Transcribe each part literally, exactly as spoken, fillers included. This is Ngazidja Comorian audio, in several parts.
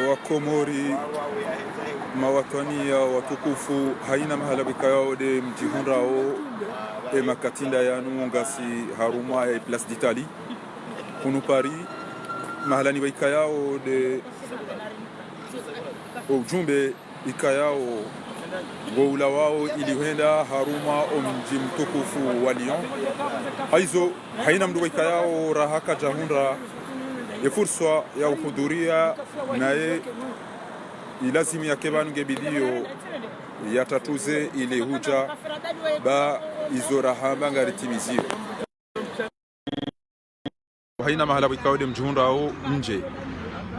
Wakomori, mawatwaniya watukufu, haina mahala pvwikayao nde mdjihundrao, e makati ndayanu ngasi harumwa e Place d'Italie, hunu Paris, mahalani pvwikayao nde o ujumbe ikayao ngo ulawao ili hwenda harumwa o mdji mtukufu wa Lyon. Haizo, haina mndru pvwikayao raha kadjahundra ye furswa ya uhudhuria, naye ilazimu yake pvanu nge bidiyo ya tatuze ile hudja, ba izo rahamba ngaritimiziyo. Haina mahala pvwikao nde mdjihundrao mdje.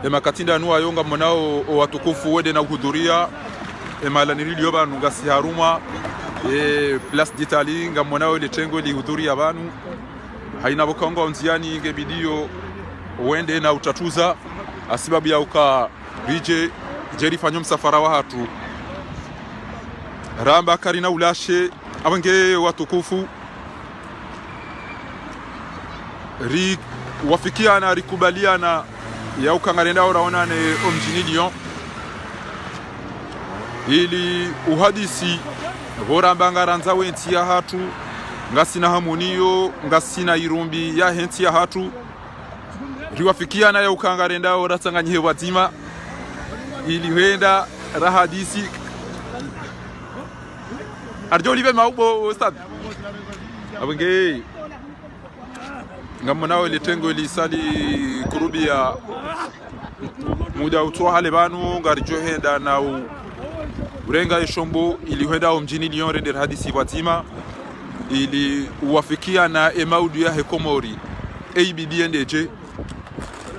E makati ndanu wayo ngamonao o watukufu wende na uhudhuria. E mahala niriliyo pvanu ngasi harumwa e Place d'Italie, ngamonao le tengo lihudhuria pvanu. Haina pvoka ngwao ndziani nge bidiyo wende na utatuza, hasibabu ya uka ridje, ridje rifanye msafara wahatru. Ramba karina ulashe, apvo nge watukufu, riwafikiana, rikubaliana ya uka ngarendao raonane o mdjini Lyon, ili uhadisi pvo ramba ngarandzao entsi yahatru, ngasina hamu niyo, ngasina irumbi yahe ntsi yahatru. Riwafikiana ya uka ngarendao ratsanganyihe pvwadzima, ili hwenda rahadisi. Aridjo ulipve maubo, ustadh. Apvo nge, ngamonao le tengo lisali kurubiya muda utwa hale pvanu, ngaridjo henda na u-, urenga e shombo ili hwenda o mdjini Lyon rende rahadisi pvwadzima, ili uwafikiana e maudu yahe Komori, e ibibi yendedje,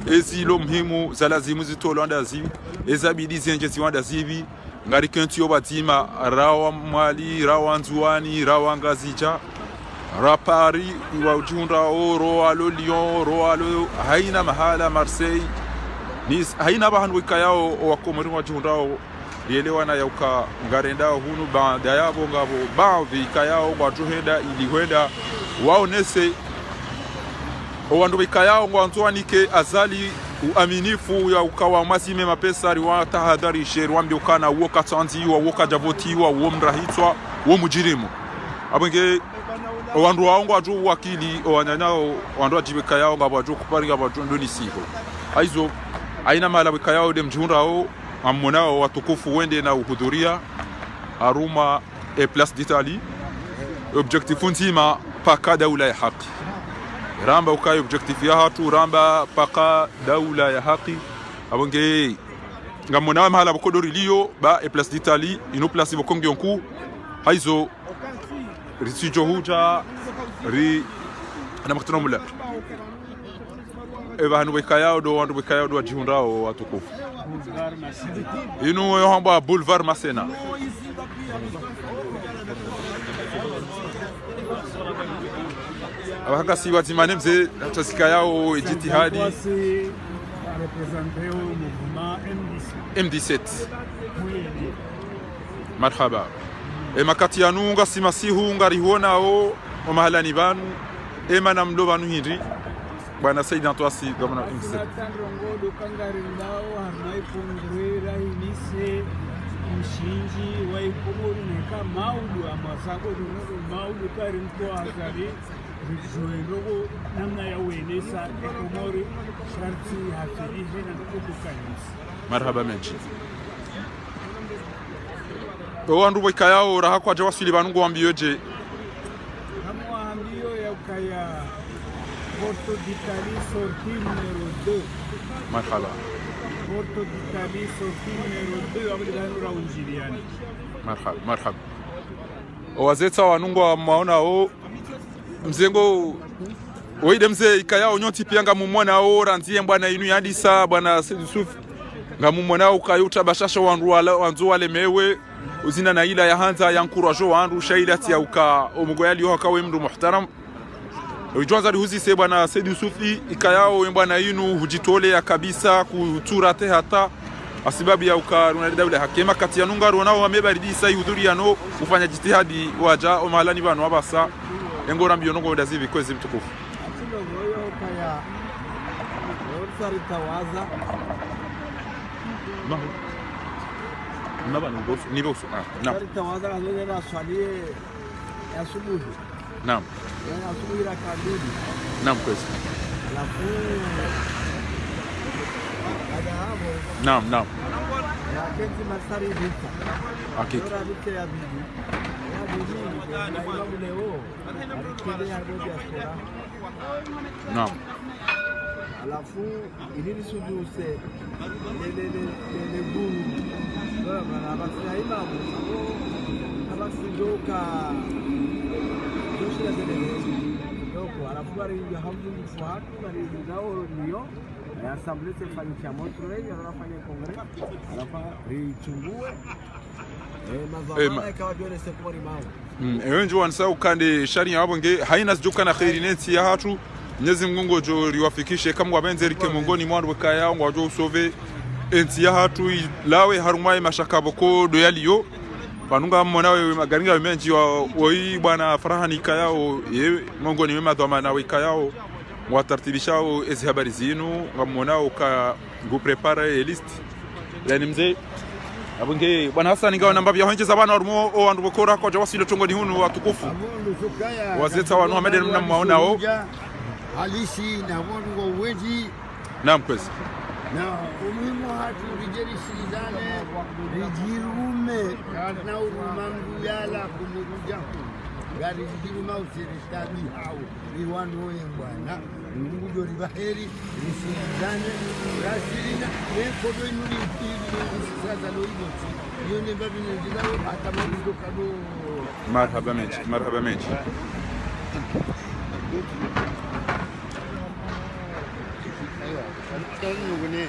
ezilo muhimu za lazimu zitolwa ndazipvi, eza bidi zendje ziwa ndazipvi. Ngarikentsi yo pvwadzima, rawa Mwali, rawa Ndzuwani, rawa Ngazidja, ra Paris, iwa udjihundrao, ro walo Lyon, ro walo haina mahala, Marseille, Nice, haina pvahanu pvwikayao o wakomori ngwadjihundrao. Rielewana ya uka ngarendao hunu, baanda yapvo ngapvo baadhwi ikayao ngwadjo henda ili hwenda waonese o wandru pvwikayao ngwandzo wanike Azali uaminifu ya uka wamwazime mapesa, riwatahadharishe, riwambie ukana uwo katsandzi, uwo kadjavoti, uwo mrahitswa, uwo mujirimu. Apvo nge o wandru wao ngwadjo wakili o wananya, o wandru wadjipvekayao ngapvo wadjo kupari, ngapvo wadjo ndonisiho. Haizo, haina mahala pvwikayao nde mdjihundrao, ngamonao watukufu wende na uhudhuria harumwa e Place d'Italie. Objectif ndzima paka daula ya haki. Ramba ukaye objectif yahatru, ramba paka daula ya haki. Apvo nge, ngamonao mahala pvoko ndo riliyo, ba e Place d'Italie, inu place pvoko ngiyo nkuu. Haizo, ritsidjo hudja, ri, ana makutuna mula. E pvahanu pvwikayao ndo, wandru pvwikayao ndo wadjihundrao watukufu. Inu yo hambwa Boulevard Masséna. Apvaha ngasi pvwadzima ne mze, tazikayao e djitihadi. M dix-sept. Marhaba. E makati yanu ngasi masihu ngarihuonao o mahalani pvanu, e mana mlo pvanu hindri, bwana Said Antoine, gavana wa M C. Tandrongo ndo kangarendao, harumwa e congrès, rahimisa mshindzi wa e Komori neka maudu, amasako ndo maudu kari mko Azali, ridjuwe ndrongo namna ya uenesa e Komori, sharti hafirihe na ndrongo kukanisa. Marhaba mendji. O wandru pvwikayao raha kwadja waswili pvanu ngwambiyo dje? Ngamwambiyo ya ukaya Porte d'Italie sortie numéro deux. Marhaba. Porte d'Italie sortie numéro deux, apvo ndi pvanu ra unjiliani. Marhaba, marhaba. O wazee tsa wanu ngwamwaonao, mze ngo, woyi nde mze ikayao nyontsi piya ngamumwonao, randzi ye mbwana inu yadisa, bwana Said Youssouf. Ngamumwonao ukaya utabashasha wandru wala, wandzo walemewe, uzina na ila ya handza ya nkurwa djo wandru, sha ila tsi ya uka, o mgo yaliyo haka we mndru muhtaram. Ridjwandza rihuzise bwana Said Youssouf, ikayao ye mbwana inu hudjitolea kabisa kutsura te hata, hasibabu ya uka runa daula haki. E makati yanu ngarionao wame baridisa ihudhuri yano ufanya djitihadi wadja o mahalani pvanu wapvasa. Engo rambiyo ndrongo ndazipvi kwezi mtukufu. Atilo voyo kaya Leo saritawaza. Naam. Naba ni bosu, ni bosu. Ah, naam. Saritawaza, kazoja na swali ya asubuhi. Naam. Ya asubuhi raka mbili. Naam, kwezi. Halafu, baada ya hapo, naam, naam, wakati masari vita. Hakika. Ndio vita ya pili. Ya pili, na imamu leo, alikuwa ya diaspora. Naam. Halafu, ili lisuduse, le, le, le, le, le guru. Ndio, bana, basi ya imamu, basi ndio ka, ndio shida zile, ndio kwa, halafu, bari, ya hamdu, mfuatu, bari, ndio, ndio, ya assemblée se fanyisha Montreuil, ya nafanya congrès, halafu, richungue, eh, mazamana, eh, ma- ikawa ndio le secours mao. Mm, ewe ndjo wanisa ukande sharia yapvo nge, haina zidjo kana kheri ne ntsi yahatru, Mnyezi Mngu ngodjo riwafikishe, kamwe wapvendze rike mongoni mwa wandru wekaya, ngwadjo usauver e ntsi yahatru, ilawe harumwa ye mashaka pvoko ndo yaliyo. Pvanu ngamwona we magari ngayo mendji wa, woyi bwana Farahani kayao, ye mongoni mwe madhwamana wekayao, watartibishao ezi habari zinu, ngamwona uka ngu préparer e liste. Yaani mze, apvo nge, bwana Hassan, ngawe namba pvia hwendjeza pvanu harumwa o wandru pvoko rakwadja waswili otrongoni hunu watukufu. Wazeta wanu hamade namna mwaonao. Halisi na wandru wa wendji. Naam, kwezi. Na umuhimu hatru ridje rishilizane, ridjirume, na uruma mndru yala kumurudja hu. Ngari ridjiruma usiri tabi hau. Ni wandru woye bwana, Mngu ngudjo ripva heri, risizane, rasirina, ne nkodo inu ri, ri, ri, risisa za lo ibo tsi. Iyo ne mbabi ne ndziza wo, hata mwa mdjo kado. Marahaba mendji, marahaba mendji. Aiwa, tani ngune.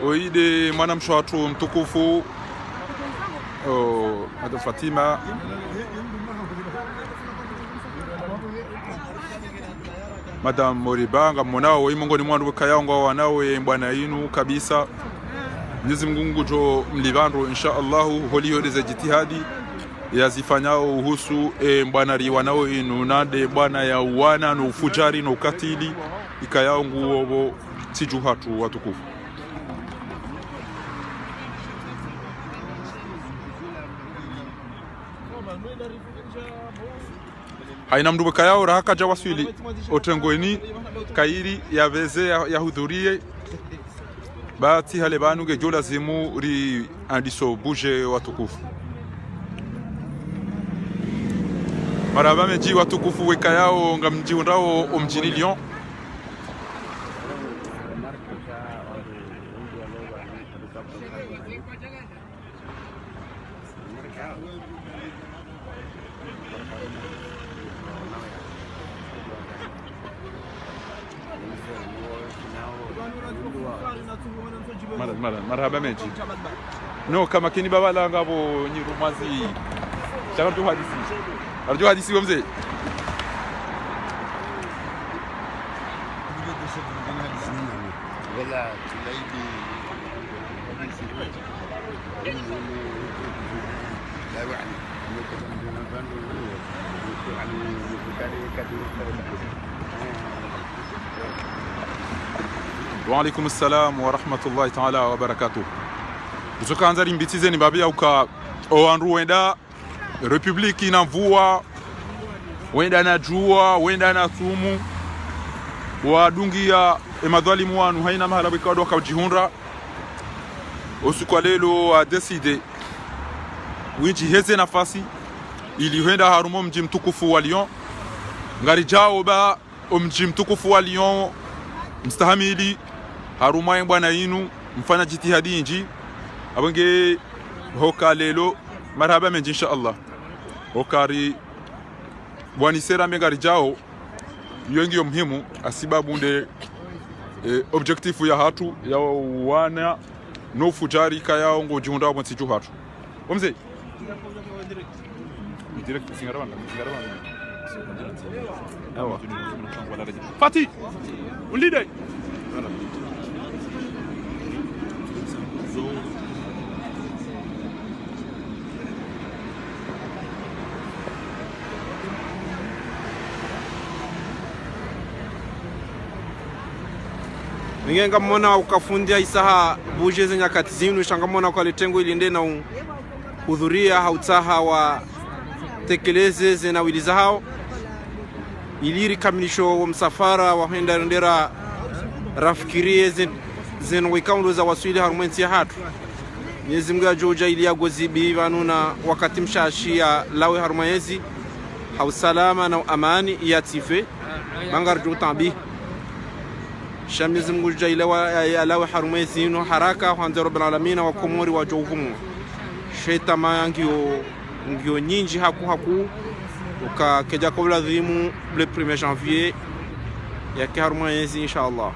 Oyi nde mwanamshe watru mtukufu, o, Madame Fatima. Madame Moriba, ngamwonao, oyi mongoni mwa wandru wekayao ngwawanao ye bwana inu kabisa. Mnyezi Mngu ngudjo mlipva ndro, insha Allahu, holiho ndeze jitihadi yazifanyao uhusu, e, bwana riwanao inu, na nde bwana ya uwana no ufujari no ukatili, ikayao nguwo pvo tsidju hatru watukufu. Haina mndru pvwekayao raha kadja waswili otrengweni, kayiri yapveze ya, yahudhuriye. Ba tsi hale pvanu ngedjo lazimu riandiso buje watukufu. Marahaba mendji watukufu wekayao ngamdjihundrao omdjini Lyon. Mara, mara, marahaba mendji. No, kama kini baba langa pvo nyirumazi. Shaka tu hadisi. Arju hadisi wa mze. Voilà, tu l'as dit. Wa alaikum salam wa rahmatullahi ta'ala wa barakatuh. Kuzo kandza rimbitizeni mbapvi ya uka owandru wenda République ina mvua, wenda na djuwa, wenda na sumu, wadungia emadhwalimu wanu haina mahala pvweka wandru wakaudjihundra. Usiku wa lelo wa décidé windji heze nafasi ili hwenda harumwa omdji mtukufu wa Lyon. Ngaridjao ba omdji mtukufu wa Lyon mstahamili harumwa ye bwana inu mfanya jitihadi nyindji. Apvo nge hoka lelo, marahaba mendji, insha Allah. Okari wanisera menga ridjao, iyo ngiyo muhimu, hasibabu nde, eh, objectif yahatru ya wana no ufudjari kayao ngodjihundrao pvo ntsi dju hatru. Omze. Direct, singara bana, singara bana. Awa. Fati, ulide. Nge ngamwona ukafundi ya isaha buje ze nyakati zinu, sha ngamwona uka le tengo ili nde na uhudhuria ha utsaha watekeleze ze nawili zahao. Ili rikamilisho wo msafara wa hwenda rendera rafikirie ze, ze no ikao ndo za waswili harumwa entsi yahatru. Mwenyezi Mungu yadjo udja ili yagozibi pvanu na wakati mshashi yalawe harumwa yezi, ha usalama na amani yatsife, ba ngaridjo utambi. Sha Mwenyezi Mungu udja ili wa, ya, yalawe harumwa yezi inu haraka, hwandza Rabbil Alamina wa Komori wadjo uvumwa. Shetama ngiyo ngiyo nyindji haku haku, uka kedja ka uladhimu le premier janvier, yake harumwa yezi, inshallah.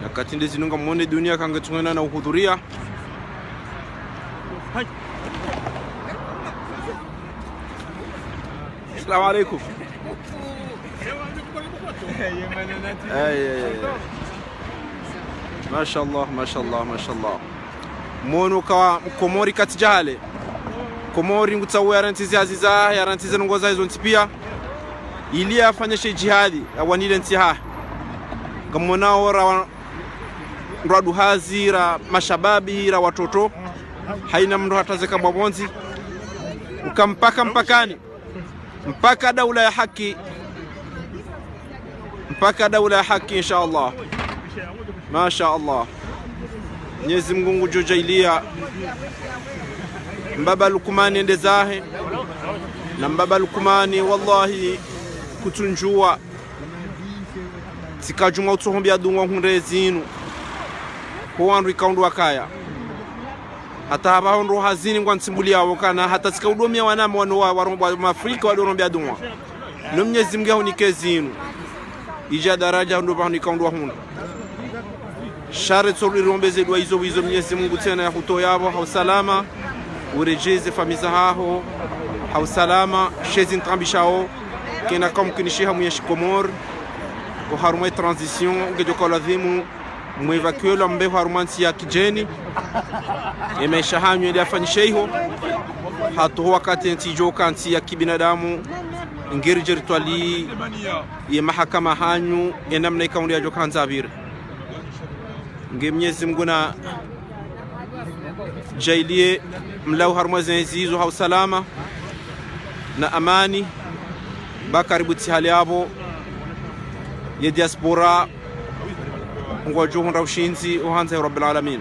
Nyakati nde zinu ngamwone dunia kange tsungena na uhudhuria. Assalamu alaikum. Ay, ay, ay. Mashallah, mashallah, mashallah. Mwono ka Mkomori katsi djahale. Komori ngutsawo yarantsize hazi zahe, yarantsize ndrongo zahe zontsi pia. Ili yafanye she djihadi, yawanile ntsi yahe. Ngamwonao ra wa-, ra duhazi, ra mashababi, ra watoto. Haina mndru hata zeka bwabondzi. Uka mpaka mpakani. Mpaka daula ya haki. Mpaka daula ya haki, inshallah. Mashallah. Mwenyezi Mungu ngudjo djaaliya mbaba Lukumani yende zahe. Na mbaba Lukumani, wallahi, kutsundjuwa. Tsika djumwa utsohombiya dungwa hundre zinu. Ho wandru ikao ndo wakaya. Hata hapvaho ndo hazini ngwa ntsimbuli yawo kana, hata tsika udomia wanama wanu wa, wa, wa Mafrika wado rombia dungwa. No Mwenyezi Mungu yahunike zinu. Idja daraja ndo pvahanu ikao ndo wahundra. Sha re tsoro irombe ze dua izo wizo Mwenyezi Mungu tsena yahutowe yapvo ha usalama. Uredjeze famiyi zahaho ha usalama. She zi ntrambishao. Kena kamkinishiha mwenye shikomori. Ko harumwa transition, ngedjo ka ladhimu. Mwe évacuer lwa mbe harumwa ntsi ya kidjeni. Ye maesha hanyu yende yafanyishe iho. Hata ho wakati ntsi idjo ka ntsi ya kibinadamu. Ngeri djeri twali ye mahakama hanyu, ye namna ikao ndo yadjo ka ndzapvire. Nge Mwenyezi Mungu na djaaliye mlawe harumwa ze ntsi izo ha usalama na amani. Ba karibu tsi hali yapvo ye diaspora ngwadjo hundra ushindzi uhandza ya Rabbil Alamin.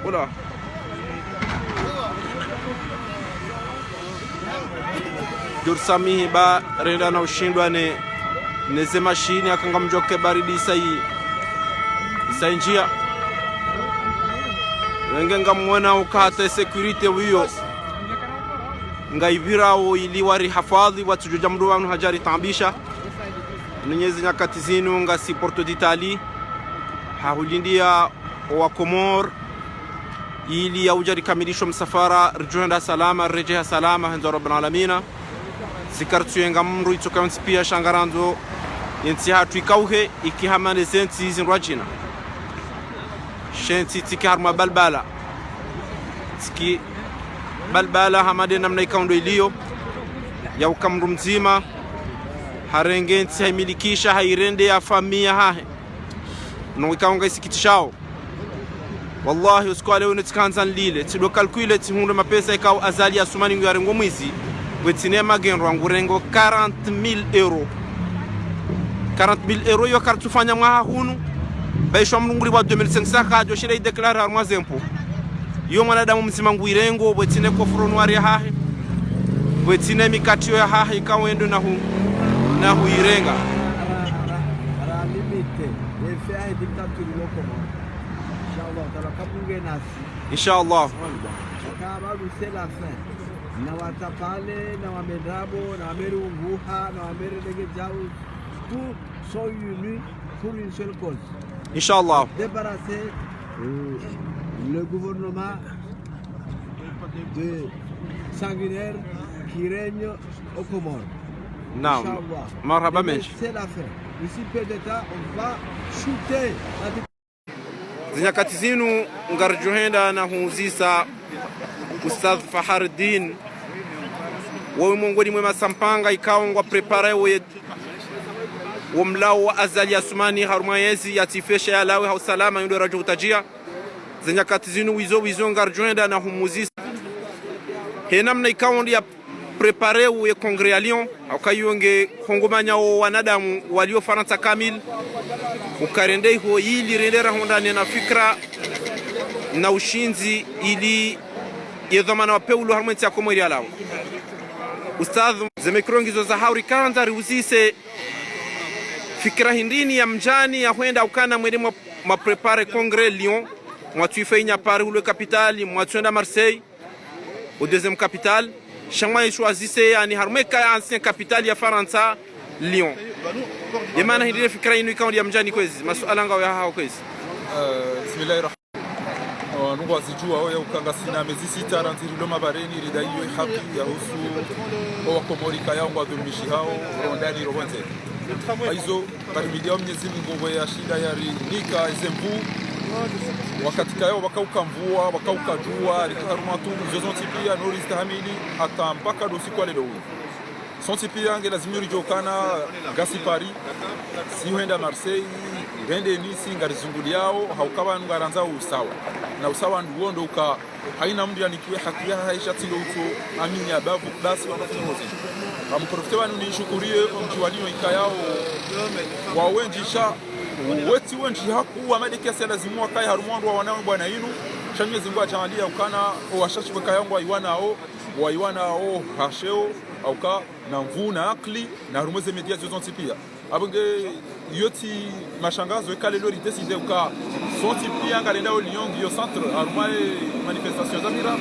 Ola. Djori samihi ba renda na ushindwa ne, ne ze mashini aka ngamdjo ke baridi isayi, isayi ndjia. Wenge ngamwona uka hata sécurité wiyo. Ngayipvirao ili wari hafadhwi, watsudjo dja mndru wanu hadja ritambisha. Nenye ze nyakati zinu ngasi Porto d'Italie. Hahulindia owa Komori. Ili yaudja rikamilisho msafara, ridjo henda salama, riredjeha salama, hendo Rabbil Alamina. Tsika ritsuyenga mndru itsoka yontsi pia sha ngarandzo, ye ntsi hatru ikauhe, iki hama ne ze ntsi zindru wadjina. She ntsi tsiki harumwa balbala. Tsiki balbala hama nde namna ikao ndo iliyo. Yauka mndru mdzima. Harenge ntsi haimilikisha, hairende ya famiyi yahahe. No ikao ngaisikitishao. Wallahi, usiku wa leo inu tsikandza nilile, tsido calculer, tsihundre mapesa ikao Azali Assoumani ngu yarengo mwezi, wetsine magendro ngurengo quarante mille euros. Quarante mille euros iyo karitsufanya mwaha hunu, ba isho mndru ngulipvwa deux mille cinq cents kadjo shinda idéclarer harumwa ze impôts. Iyo mwanadamu mdzima nguirengo, wetsine coffre noir yahahe, wetsine mikatiyo yahahe ikao endo na hu, Na huirenga. Ra limite ye fait ya dictature lo Komori. Inshallah taala, ka Mungu nasi. Inshallah. Ka bado c'est la fin. Na watapale, na wamendrabo, na wamerunguha, na wamerelege djau, tous sont unis pour une seule cause. Inshallah. Débarrasser le gouvernement de sanguinaire qui règne aux Comores. Naam. Inshallah. Marahaba Demain, mendji. c'est la fin. D'ici peu de temps, on va shooter la Zinyakati zinu ngaridjo hwenda na huuzisa Ustadh Fahardine, wowe mwongoni mwe masampanga ikao ngwa préparé wo, wo mlao wa Azali Assoumani harumwa yezi ya tsifesha ya lawe ha usalama yundo radjo utadjia. Zinyakati zinu wizo wizo ngaridjo hwenda na humuuzisa he namna ikao ndi ya préparé uye congrès ya Lyon, hauka iyo nge hongomanya wo wanadamu walio Farantsa kamili, uka rende iho ili rende rahundrane na fikra na ushindzi ili ye dhwamana wa peulo harumwa entsi ya Komori ya lawe. Ustadh, ze micro ngizo za hau, rikandza riuzise fikra hindrini ya mdjani ya hwenda ukana mwende mwa, mwa préparé congrès Lyon, mwatsuifa inya Paris ulwe capitale, mwatsuenda Marseille, o deuxième capitale, sha mwa choisissé yani harumwa eka ancien capitale ya Farantsa, Lyon. Ye mana hindri ye fikra inu ikao ndi ya mdjani kwezi, masuala ngao ya hao kwezi. Eh, bismillahir rahmanir rahim. Oh, nungu wazidjua oya uka ngasina mezi sita randzi rilo mabareni ridai iyo haki ya husu owa Komori kaya ngwadhulumishihao, ro ndani ro pvondze. Haizo, karimidia Mwenyezi Mungu ngwe ya shinda yarinika eze nvu. Wakati kaya wakauka mvua, wakauka djua, rika harumwa tunu, izo zontsi pia no ristahamili, hata mpaka ndo siku wa leo unu. Sontsi pia nge lazimu ridjuwe ukana ngasi Paris, si hwenda Marseille, rende Nice, ngarizunguliao, hauka pvanu ngarandzao usawa. Na usawa ndo uwo ndo uka haina mndru yanikiwe haki yahahe sha tsi ndo utso amini ya bavu, basi wanafunzi wontsi. Ngamprofite pvanu nishukuriye omdji wa Lyon ikayao wawendji sha, wetsi wendji haku wa madekesi ya lazimu wakaye harumwa wandru wa wanawe bwana inu, sha Mwenyezi Mungu yadjaanlia ukana owashashi wekayao ngwaiwanao, waiwanao hasheo, hauka na nvu na akili, na harumwa ze média zizo zontsi pia. Apvo nge iyo tsi mashangazo eka leo ridécidé uka sontsi pia ngarendao Lyon ngiyo centre harumwa e manifestation za mira.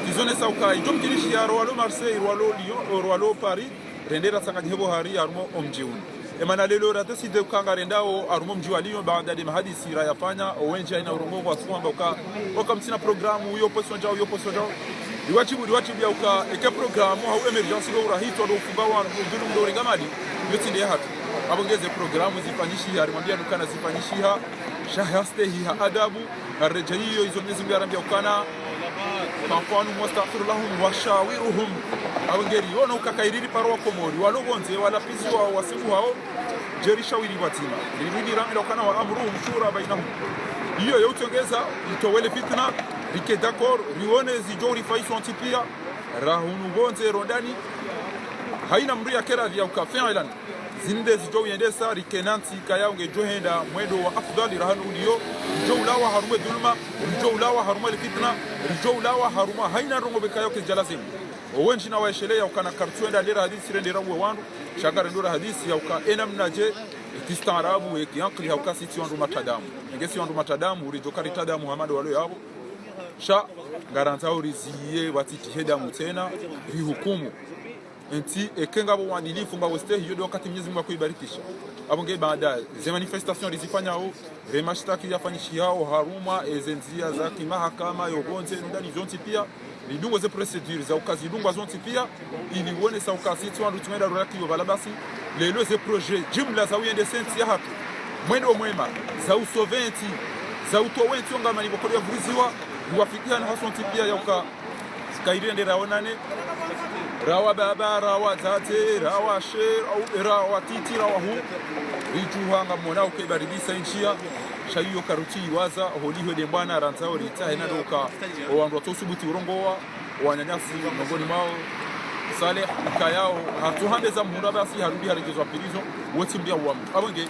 Tizonesa uka idjo mkinishiha ro walo Marseille, ro walo Lyon, ro walo Paris, rende ratsanganye hepvo hari harumwa omdji unu. Emana leo radécidé uka ngarendao harumwa omdji wa Lyon baanda nde mahadisi rayafanya, owendji haina urongoa ngwasuamba uka, oka mtsina programme, uyo poso ndjao, uyo poso ndjao. Riwadjibu, riwadjibu ya uka, eke programme, hau émergence ndo urahitwa, ndo ufunga wandru, ndo udhulumu, ndo urenga mali, iyo tsi nde yahatru. Apvo nge ze programme zifanyishiha, rimwambia ukana zifanyishiha, sha hastehi ha adabu, haredja iyo, izo Mwenyezi Mungu yarambia ukana, فاعف عنهم واستغفر لهم وشاورهم. Apvo nge riona uka kairi riparo wa Komori, walo pvondze, wala pvizi wa, wasiku hao, djeri shawiri pvwadzima. Rirudi ramila ukana وأمرهم شورى بينهم. Iyo yeutsongeza, itowele fitna, rike d'accord, rione zidjo urifaiso ntsi pia, rahunu pvondze ro ndani. Haina mndru yakera vya uka fi'lan. Zinde zidjo uyendesa, rike na ntsi kayao ngedjo henda mwendo wa afdhali rahanu uliyo, ridjo ulawa harumwa e dhuluma, ridjo ulawa harumwa le fitna, ridjo ulawa harumwa haina ndrongoo pvekayao kezidja lazimu. Owendji na waesheleya ukana kartsuenda lera hadisi rende rauwe wandru, sha ngarendo ra hadisi ya uka enamnadje, ekistaarabu, ekiankili hauka si tsi wandru matadamu. Enge si wandru matadamu, uridjo karitadamu hama ndo walo yapvo. Sha, ngarandzao riziye, watsitihe damu tsena, rihukumu. Entsi, eke ngapvo uadilifu, ngapvo stehi, iyo ndo wakati Mwenyezi Mungu yakoibarikisha. Apvo nge baanda, ze manifestation rizifanyao, re mashtaki yafanyishihao harumwa, eze ndzia za kimahakama, yo pvondze, no ndani zontsi pia, ridungwe ze procédure za uka zidungwa zontsi pia, ili uonesa uka si tsi wandru tsi wenda ruraki yo pvala basi, leo ze projet, jimla za uyendese ntsi yahatru, mwendo mwema, za usauve ntsi, za utowe ntsi onga mani pvoko ndo yavuriziwa, riwafikiha na hasontsi pia ya uka, kairi rende raonane, ra wababa, ra wadzadze, ra washe, ra, ra watiti, ra wahuu. Ridjuha ngamwona uka ibaridisa inshia, sha iyo karutsi iwaza, holiho nde mbwana randzao ritsahe na ndo uka, owandru watsosubuti urongoa, wananyasi, miongoni mwao, Saleh, ikayao, hatsuhambeza mhundra basi, harudi haredjezwa prison, wotsi mndru ya uwamu. Apvo nge,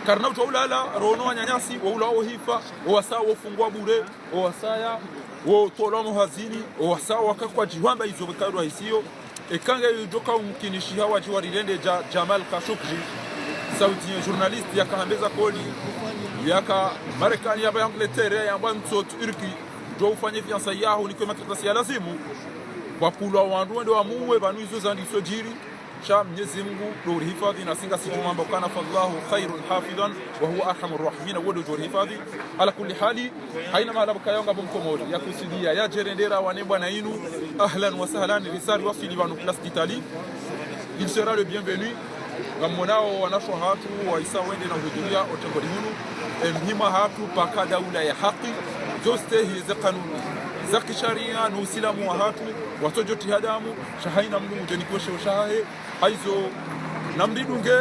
karina utwa ulala, rono wananyasi, waulawa wohifa, owasa wofungwa bure, owasaya, wotolwa mohazini, owasa wakakwa djihwamba izo pvekayao rahisiyo, Eka nge yudjoka umkinishiha wadji warirende dja Jamal Khashoggi, Saudi journaliste yaka hambeza koli, yaka Marekani yaba Angleterre, yamba ntso Turki, djo ufanye fiançailles yaho nikwe makaratasi ya lazimu, wapvulwa wandru wende wamuwe, pvanu izo zandiso djiri, sha Mnyezi Mungu ndo urihifadhi na si ngasi djumwamba ukana فالله خير حافظا وهو أرحم الراحمين, wo ndo djo urihifadhi. Ala kulli hali, haina mahala pvukaya ngapvo Mkomori yakusudia yadje rendera wane bwana inu, ahlan wa sahlan, risari waswili pvanu place d'Italie. Il sera le bienvenu. Ngamwonao wanashe wahatru wahisa wende na uhudhuria otsengoni hunu. E mhima hatru paka daula ya haki. Djo stehi ze kanuni za kisharia no usilamu wahatru, watsodjo tiha damu, sha haina mndru mdjeni kweshe ushahahe. Haizo, namridunge,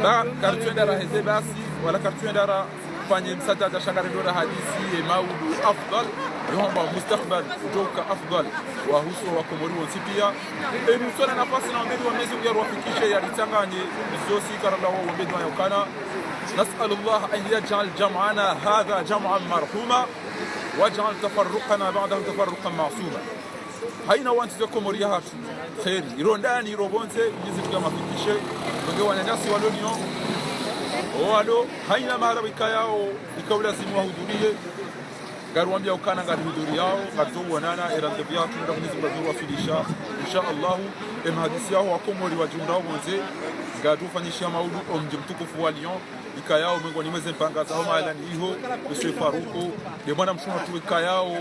ba, karitsuenda raheze basi, wala karitsuenda rafanye msadada sha ngarendo rahadisi, ye maudu afdal, yohamba mustakbal, udjoka afdal, wahusu wakomori wontsi pia. Enu tsona nafasi na wambedi wa Mnyezi Mungu yaruwafikishe, yaritsanganye, zontsi karala wa wambedi wa yaukana. نسأل الله أن يجعل جمعنا هذا جمعا مرحوما، واجعل تفرقنا بعده تفرقا معصوما. Haina wantsi ze Komori yahatru kheri, iro ndani, iro pvondze, Mnyezi Mungu yamwafikishe. Wenge wananyasi walo Lyon, owalo, haina mahala pvukayao, ikao lazimu wahudhurie. Ngariwambia ukana ngarihudhuriao, ngaridjo uonana, era ndepvi yahatru, nda Mnyezi Mungu yadjo uwafilisha, insha Allahu. E mahadisi yaho wakomori wadjihundrao pvondze, ngaridjo ufanyisha maudu omdji mtukufu wa Lyon, ikayao mwengoni mweze mpanga zaho mahalani iho, Monsieur Farouko, nde mwana mshe hatru ikayao,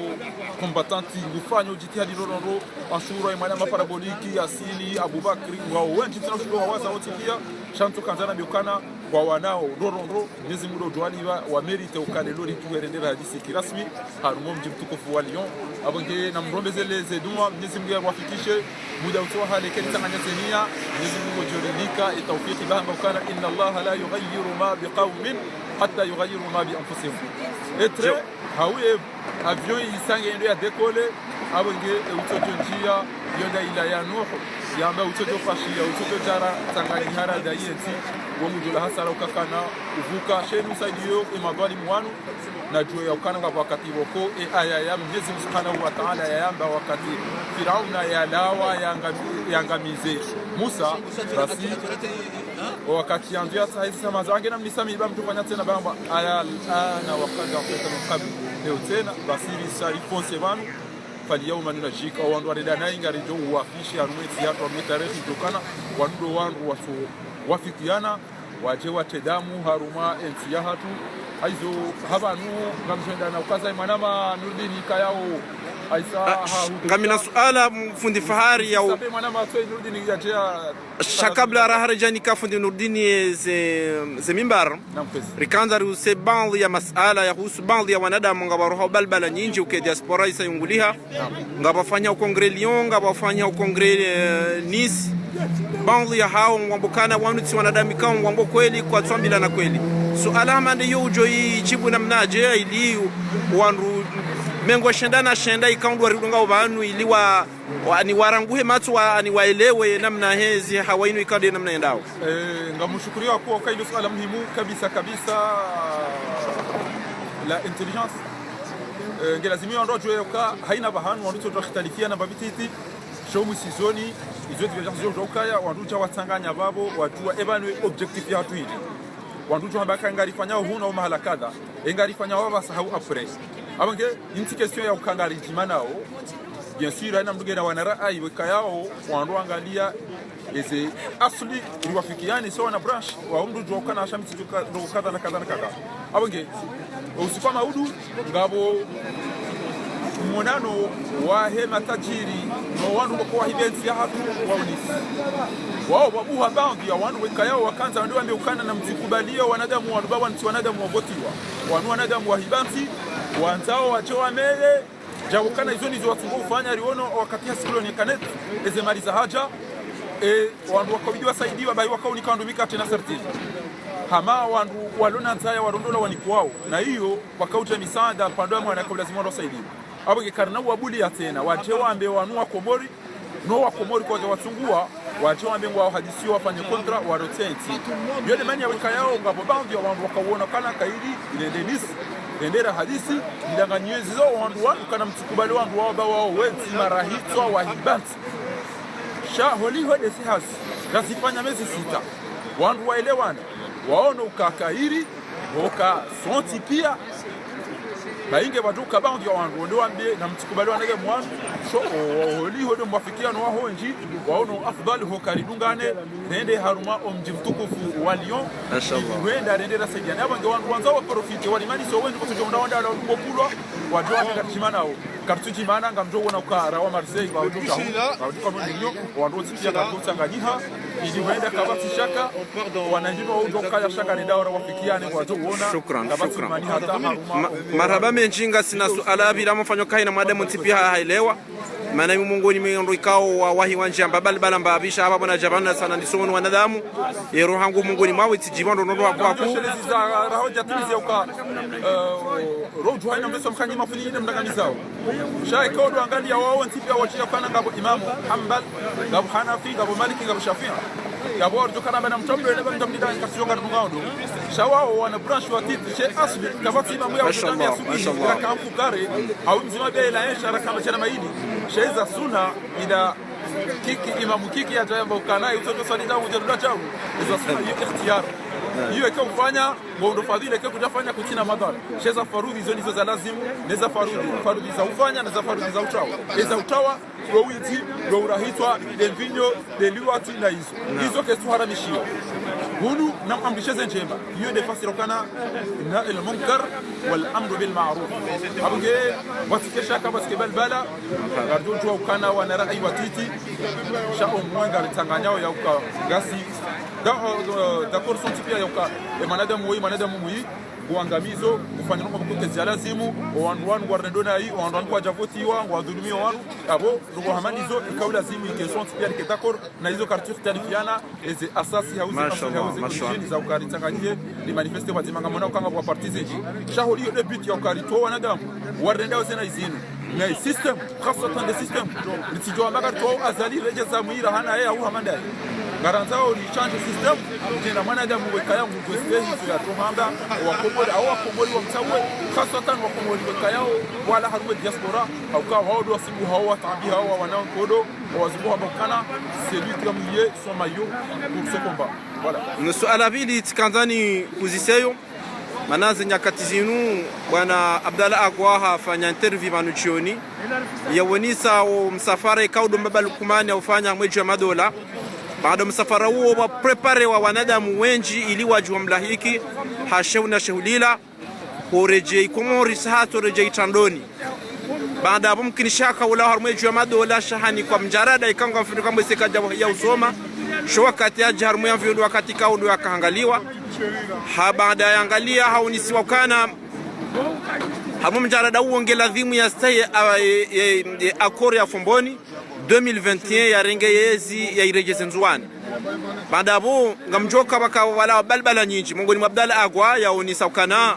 combattant, ngufanyo djitihadi ndrondro, Ashura, Imana Maparaboliki, Yasini, Abubakri, wao wendji tsena ushudo wawaza wontsi pia, sha ntsu kandza nambe ukana, wawanao ndrondro, Mnyezi Mungu ndo udjo waliva, wa mérite ukaya lori tuwe rendera hadisi kirasmi, harumwa omdji mtukufu wa Lyon. Apvo nge namrombezele ze dua, Mnyezi Mungu yawafikishe, muda utso hale keni tsanganya ze nia, Mnyezi Mungu ngudjo rinika, e taufiki bahamba ukana, إن الله لا يغير ما بقوم حتى يغيروا ما بأنفسهم. Etre, hawu ye avion isange ndo ya décoller, apvo nge, e, utsodjo ndjia, yo nda ila ya Nuhu, yamba utsodjo pashiya, utsodjo djara, tsanganyiha rada yentsi, wo mudjo la hasara ukakana, uvuka, shenu saidiyo, e madhwalimu wanu, na djuwe ya ukana ngapvo wakati pvoko, e aya ya Mnyezi Mungu Subhanahu wa Ta'ala yayamba wakati Firauna yalawa yangami-, yangamize Musa, basi, o wakati yandzo yatsaha ezi samaza, ange namnisamihi ba mdru fanya tsena bahamba, aya al-ana wa qad asayta min qabl. Leo tsena, basi risa rifonse pvanu, فاليوم ننجيك, o wandru warenda nayi ngaridjo uwafishi, harumwa entsi yahatru, harumwa tarehi, djokana, wandru ndo wandru watso wafikiana, wadje watre damu harumwa entsi yahatru. Haizo hapvanu ngamdjoenda na ukaza mwanama Nurdini ikayao. Haisa ha hudu ngamina suala mfundi Fahari ya u- Sabe mwanama tso Nurdini yadje ya- Sha kabla raha ridjanika fundi Nurdini ze, ze mimbar. Naam, kwezi. Rikandza riuse baadhwi ya masuala yahusu baadhwi ya wanadamu ngapvo roho balbala nyindji uke diaspora isa yunguliha. Ngapvo wafanya o congrès Lyon, ngapvo wafanya o congrès, eh, Nice. Baadhwi ya hawo ngwambo ukana wanu tsi wanadamu ikao ngwambo kweli kwatsu ambilana kweli. Suala hama nde iyo udjo idjibu namnadje ili wandru mengo shenda na shenda ikao ndo waridunga opvanu ili wa, wa, ani waranguhe matso wa, ani waelewe namna hezi hawa inu ikao nde namna yendao. Eh, ngamshukuruo kwa ukaya ilo suala muhimu kabisa kabisa la intelligence. Eh, nge lazimu wandru wadjuwe uka haina pvahanu wandru tso khitalifiana mbapvi titi, sho mwisoni, izo divergence zo ukaya, wandru udja watsanganya pvapvo, wadjuwa eba ni objectif yahatru hindri. Wandru udjuwa hamba ka ngarifanyao hunu au mahala kadha, e ngarifanyao pvasa hau après. Apvo nge, intsi question ya uka ngaridjimanao, bien sûr, haina mdru ngena wana ra'ayi wekayao, wandru angalia, eze asli riwafikiani, so wana branche, wa mdru udjuwa ukana asha mitsi djuka, ndo kadha na kadha na kadha. Apvo nge, usiku wa maudu, ngapvo mwonano wahe matajiri, no wandru wako wahiba entsi yahatru wa Nice. Wao wabuha baadhwi ya wandru wekayao wakandza wandru wambe ukana namtsikubalie wanadamu wanu ba wanu tsi wanadamu wavotiwa. Wanu wanadamu wahiba ntsi, wandzao wadje wamele, djabu ukana izo nizo watsungo ufanya riono wakati ya cyclone Kenneth, eze mali zahadja, e, wandru wakaubidi wasaidiwa, bahi wakaunika wandru mikate na sardine. Hama wandru walo na ndzaya warondola wanikuwao. Na iyo, wakaudja misaada, pvandru ya mwana kaulazimu wandru wasaidiwa. Apvo nge karina uwabulia tsena, wadje wambe wanu wa Komori, no wa Komori kwadja watsunguwa, wadje wambe ngwao hadisi wafanye contrat, warotse entsi. Yo nde mana wekayao ngapvo baadhwi ya wandru wakauona ukana kaili, irende Nice, irende ra hadisi, idanganyiwe zizo wandru wanu ukana mtsikubalie wandru wao ba wao wentsi marahitswa wahiba ntsi. Sha holiho ndesi hazi, ngazifanya mezi sita. Wandru waelewana, waono uka kayiri, woka sontsi pia. Bayinge wadjo uka baadhwi ya wandru, wende wambe, namtsikubali wanege mwanu, sho, o, o, holiho nde mwafikiano waho wendji, waono afdhali hoka ridungane, rende harumwa omdji mtukufu wa Lyon, Mashallah. Ili wenda rende rasaidiane. Apvo nge wandru wandza waprofite, walimanise wendji, kwa sababu wandru wandru wandru kulwa, wadjo wambe karidjimanawo. Karitsudjimana, ngamdjo wona uka rawa Marseille, wadjo uka, wadjo uka Lyon, wandru wontsi pia karitsu tsanganyiha, ili wenda kapvatsi shaka, wanandzima wandru kaya shaka renda wara wafikiane, wadjo wona, Shukran, kapvatsi shukran. mani hata harumwa. Ma-, marahaba mendji, ngasina suala pvila mfanyo kahina mwanadamu ntsi pia ha-, haelewa. Mana mi mongoni mwa wandru ikao wa wahi wandji amba bali bala mba abisha hapvo bona djabana sana ndiso wonu wanadamu. Yero hangu mongoni mwawo itsidjiba ndo ndo ndo haku haku. Shelezi za raho djatimizi ya uka, eh, rodju haina mbeso mkanyi mafuni ine mdanganizao. Sha eka wandru angalia wawo ntsi pia watsila kana ngapvo Imamu Hambal, ngapvo Hanafi, ngapvo Maliki, ngapvo Shafii. Yapvo wandru kana bana mtsombele, bana mtsombele, katsiyo ngari mungaundo. Sha wawo wana branche wa titi, she asli, kapvatsi imamu ya Mashallah, utsutambia subuhi, mashallah. Raka mfukare, hau mdzima bela, esha, raka mashana mayili. She za suna, ila kiki, imamu kiki ya djaya mba ukana, utso swali djawu, djawu, djawu. Za suna, iyo ikhtiyar. Iyo eka ufanya, ngondo fadhili, eka kudjafanya kutsina madhara. She za farudhi, izo ndizo za lazimu, ne za farudhi, farudhi za ufanya, ne za farudhi za utrawa. E za utrawa, ndo windji, ndo urahitswa, nde mvinyo, nde liwati na izo. Izo ketsu haramishiwa. Hunu, namamrishe ze ndjema. Iyo nde fasiri ukana, nahy anil munkar, wal amru bil ma'ruf. Apvo nge, watsike shaka, watsike balbala, ngaridjo djuwa ukana wana rayi wa titi, sha omwe ngaritsanganyao ya uka, ngasi, da, eh, d'accord sontsi pia ya uka, e mwanadamu woyi, mwanadamu mwi, uangamizo, ufanya nongo mkutezi ya lazimu, o wandru wanu ngwarendo nayi, o wandru wanu kwadjavotiwa, ngwadhulumiwa wanu, apvo, nongo hama ndizo, ikao lazimu, ike sontsi pia like d'accord, na izo karitsu ikhtalifiana, eze asasi hauze, Mashallah, asasi hauze, mashallah. Origine za uka ritsanganyihe, rimanifeste pvadzima ngamwona uka ngapvo wa partis zindji. Sha holiho nde but ya uka ritowe wanadamu, warenda wose na izinu. Na i système, khaswatan nde système. Ritsidjo amba karitowe Azali redjeza mwira hana ye au hama ndaye. Ngarandzao ri change système, djena mwanadamu wekaya ngudjo stehi, so ya tohamba, wakomori, au wakomori wa mtsawe, khaswatan wakomori wekayao, wala harumwa diaspora, hauka wao ndo wasibu hao, watabi hao, wana nkodo, wazungu hamba ukana, c'est lui qui a mouillé son maillot pour ce combat. Voilà. Nusu ala pvili tsikandza ni kuziseyo, mana ze nyakati zinu, bwana Abdallah Agwa hafanya interview pvanu djioni, yawonesa o msafara ikao ndo Mbaba Lukumani haufanya mwedji wa madola. Baada msafara uwo wa préparé wa wanadamu wendji ili wadjuwa mlahiki, ha shehu na shehu lila, ho redjei Komori, sha hatso redjei Trandoni. Baada apvo mkini shaka ula harumwa edju ya madola sha hanikwa mdjarada ikao ngamfikiri kwamba ise kadja ya usoma. Sho wakati yadja harumwa ya mviyo ndo wakati ikao ndo yakahangaliwa. Ha baada yaangalia haonesiwa ukana harumwa mdjarada uwo nge ladhimu yastahi, a, e, e, e, accord ya Fomboni. Deux mille vingt et un yarenge yezi yairedjeze Ndzuwani. Baada apvo, ngamdjoka pvaka wala balbala nyindji. Mongoni mwa Abdallah Agwa yaonesa ukana,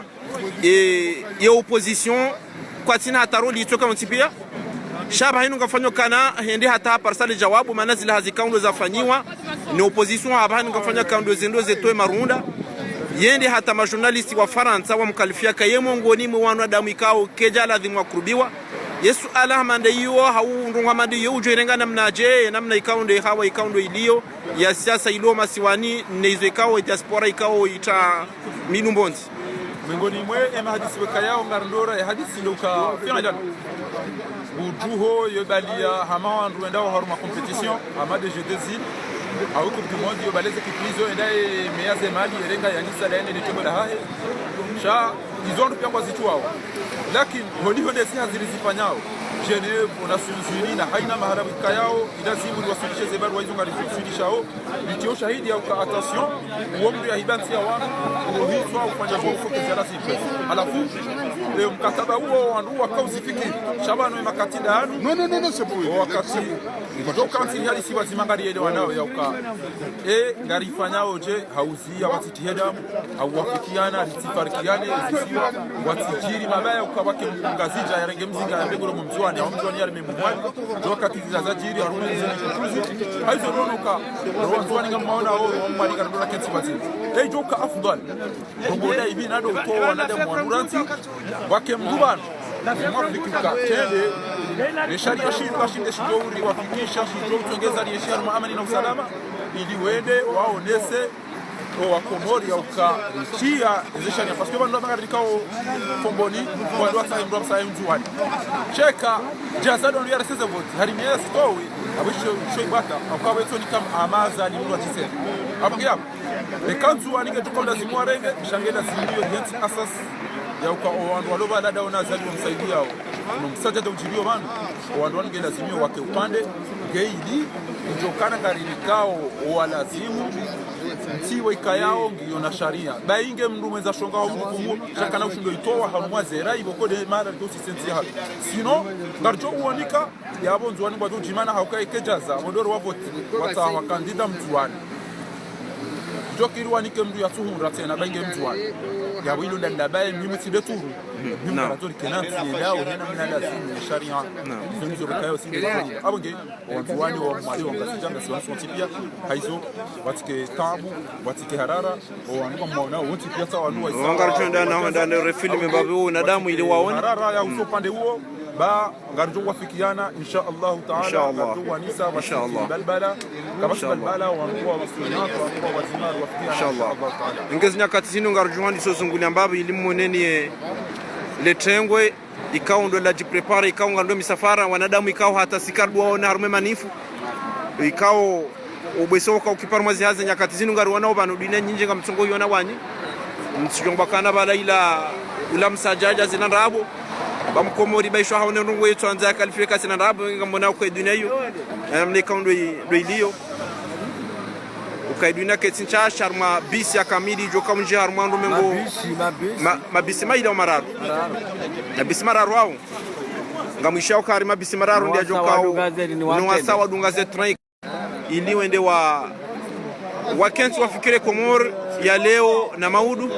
e, ye opposition, kwatsina hata rôle itsoka yontsi pia. Sha pvahanu ngafanyao ukana, hende hata haparisa le djawabu, mana zila hazi ikao ndo zafanyiwa, ne opposition ha pvahanu ngafanyao ukana ndo zendo zetowe marunda. Yende hata ma journaliste wa Farantsa wamkalifia ka ye mongoni mwa wanadamu ikao kedja ladhimu wakurubiwa. Ye suala hama nde iyo, hau ndrongoo hama nde iyo, udjo irenga namnadje, namna ikao nde hawa, ikao ndo iliyo, ya siasa iliyo masiwani, ne izo ikao diaspora ikao itra minu mbondzi. Mongoni mwa ye mahadisi wekayao ngarendao ye hadisi ndo uka fi'lan. Udjuho yo baliya hama wandru wendao harumwa compétition, hama des Jeux des Îles, au Coupe du Monde, yo baliya ze équipe izo, enda ye meya ze mali, yerenga yanyisa daene le tebo la hahe. Sha, izo wandru pia ngwazitsuwao. Lakini, holiho nde zi hazi rizifanyao. Genève, Nations Unies, na haina mahala wikayao, ilazimu riwaswilishe ze barua izo ngariziswilishao. Ritio shahidi ya uka attention, uwo mndru yahiba ntsi ya wandru, uwo hitswa ufanya kwa ufoke ziara zipve. Halafu, e, mkataba uwo wandru wakauzifikiri. Sha pvanu ye makati ndanu. Non, non, non, non, c'est bon. Wakati, ndo kantsi halisi wazima ngarielewanao ya uka. E, ngarifanyao dje, hauzi ya watsitihe damu, hau wafikiana, ritsifarikiane, zisiwa, watsidjiri mabaya uka wake Mngazidja yarenge mzinga ya mbegoro mwa Mndzuwani, hau Mndzuwani yareme Mmwali, ndo wakati ziza zadjiri, harumwa mzinga kutuzi, haizo rono ka, rowa Ndzuwani ngamwaona, o, rowa Mmwali ngarendao na kentsi wazima. E, idjo uka afdhali. Ndrongoo nda ipvi nado utowa wanadamu wa Ndzuwani, wake Mndzuwani. Mwafrika, tende, ne sharia shinu, bashinde shijo uri wafikisha, shijo utongeza lienshi harumwa amani na usalama, ili wende waonese o Wakomori ya uka tia eze sharia, parce que pvanu pvanga rikao Fomboni, wandru watsahe mndru watsahe Ndzuwani. Sheka, djaza ndo ya reseze voti, hari miezi towe, abisho, sho ibata, akwa weto ni kama amaza ni mndru wa tisera. Apvo ngiya, eka Ndzuwani nge tuko lazimu warenge, sha nge lazimu yo yentsi asas, ya uka o wandru walo pvala ndo wana Azali wamsaidiao. No msaada ndo ujiriyo pvanu, o wandru wanu nge lazimu wake upande, nge ili, ndo kana ngari rikao, o walazimu, ntsi wo ikayao, ngiyo na sharia. Ba inge mndru mwendza shonga wa mndru kumu, sha kana ushindo itowa, harumwa zera, ibo kode mara, ndo sisentsi hali. Sinon, ngarijo uonika, yapvo Ndzuwani ngwadjo jimana hauka ike djaza, modoro wa voti, watsaha kandida Mndzuwani. Jokiri wanike mndru yatsuhundra tsena ba inge Mndzuwani. Yapvo ilo ndanda baye mimu tsi beturu. Mimu naam. Karatori kena ntsi yendao, hena mna lazimu, sharia. Naam. Izo nizo bakayo sinde. Apvo nge, o Wandzuwani wa Mwali wa Ngazidja, Ngazidja wontsi pia, haizo, watsike tabu, watsike harara, o wandru kamwaona, wontsi pia tsa wandru wa isa. Wanga rutenda na handa ne refilme babi wo na damu ili waone. Harara ya uso pande uwo, ba, ngarijo wafikiana, insha Allahu ta'ala, insha Allah. Ngarijo wanisa, insha Allah. Balbala, kabashi balbala, wandru wa wasuna, wandru wa wazima, wafikiana, insha Allah. Insha Allah ta'ala. Ngezi nyakati zinu ngarijo wandiso zungulia mbapvi ili mmoneni, eh, le tengwe, ikao ndo la jiprepare, ikao nga ndo misafara, wanadamu ikao hata sikari dwaona harumwe manifu, ikao ubweso uka ukipara mwa zihazi nyakati zinu ngari wana opvanu dunia nyindji nga mtsongo yona wanyi. Mtsijongwa kana pvala ila ula msadjaja zina ndrabo. Ba Mkomori ba ishwa haone ndrongo yetsu andza ya kalifika zina ndrabo, nga mona ukwe dunia iyo. Eh, mle ikao ndo i-, ndo iliyo. Uka idwina ketsi ntsha harumwa bisi ya kamili, ijo kaunji harumwa ndo mengo. Mabisi, mabisi. Ma-, mabisi mayili au mararu? Mararu. Mabisi mararu au. Ngamwisha ukari mabisi mararu ndi ajo kao. Ni wasa wadunga ze train. Ili wende wa, wakentsi wafikire Komori ya leo na maudu.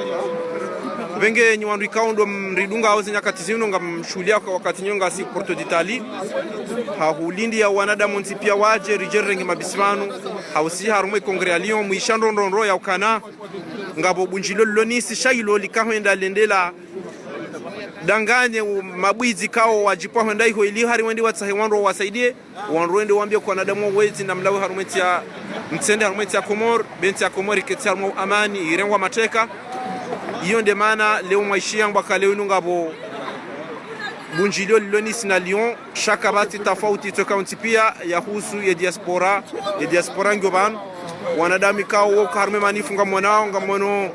Pvenge nyi wandru ikao ndo mridunga hauzi nyakati zinu ngamshuhulia kwa wakati nyo ngasi Porto d'Italie. Hahulindi ya wanadamu ntsi pia waje, rije rirenge mabisi pvanu. Hausi harumwe kongre ya Lyon, mwisha ndrondrondro ya ukana. Ngapvo bunjilio lilo nisi sha ilo lika hwenda lendela. Danganye u-, mabwidzi kao wajipva hwenda iho ili hari wende watsahe wandru wasaidie. Wandru wende wambie kwa wanadamu wezi na mlawe harumwe ntsi ya, mtsende harumwe ntsi ya Komori, be ntsi ya Komori ketsi harumwa amani, irengwa mateka. Iyo nde mana leo mwaishia ngwaka leo inu ngapvo bunjilio lilo nisi na Lyon, sha kapvatsi tafauti tsoka untsi pia ya husu ye diaspora, ye diaspora ngiyo pvanu. Wanadamu ikao woka harumwe manifu ngamwonao, ngamwono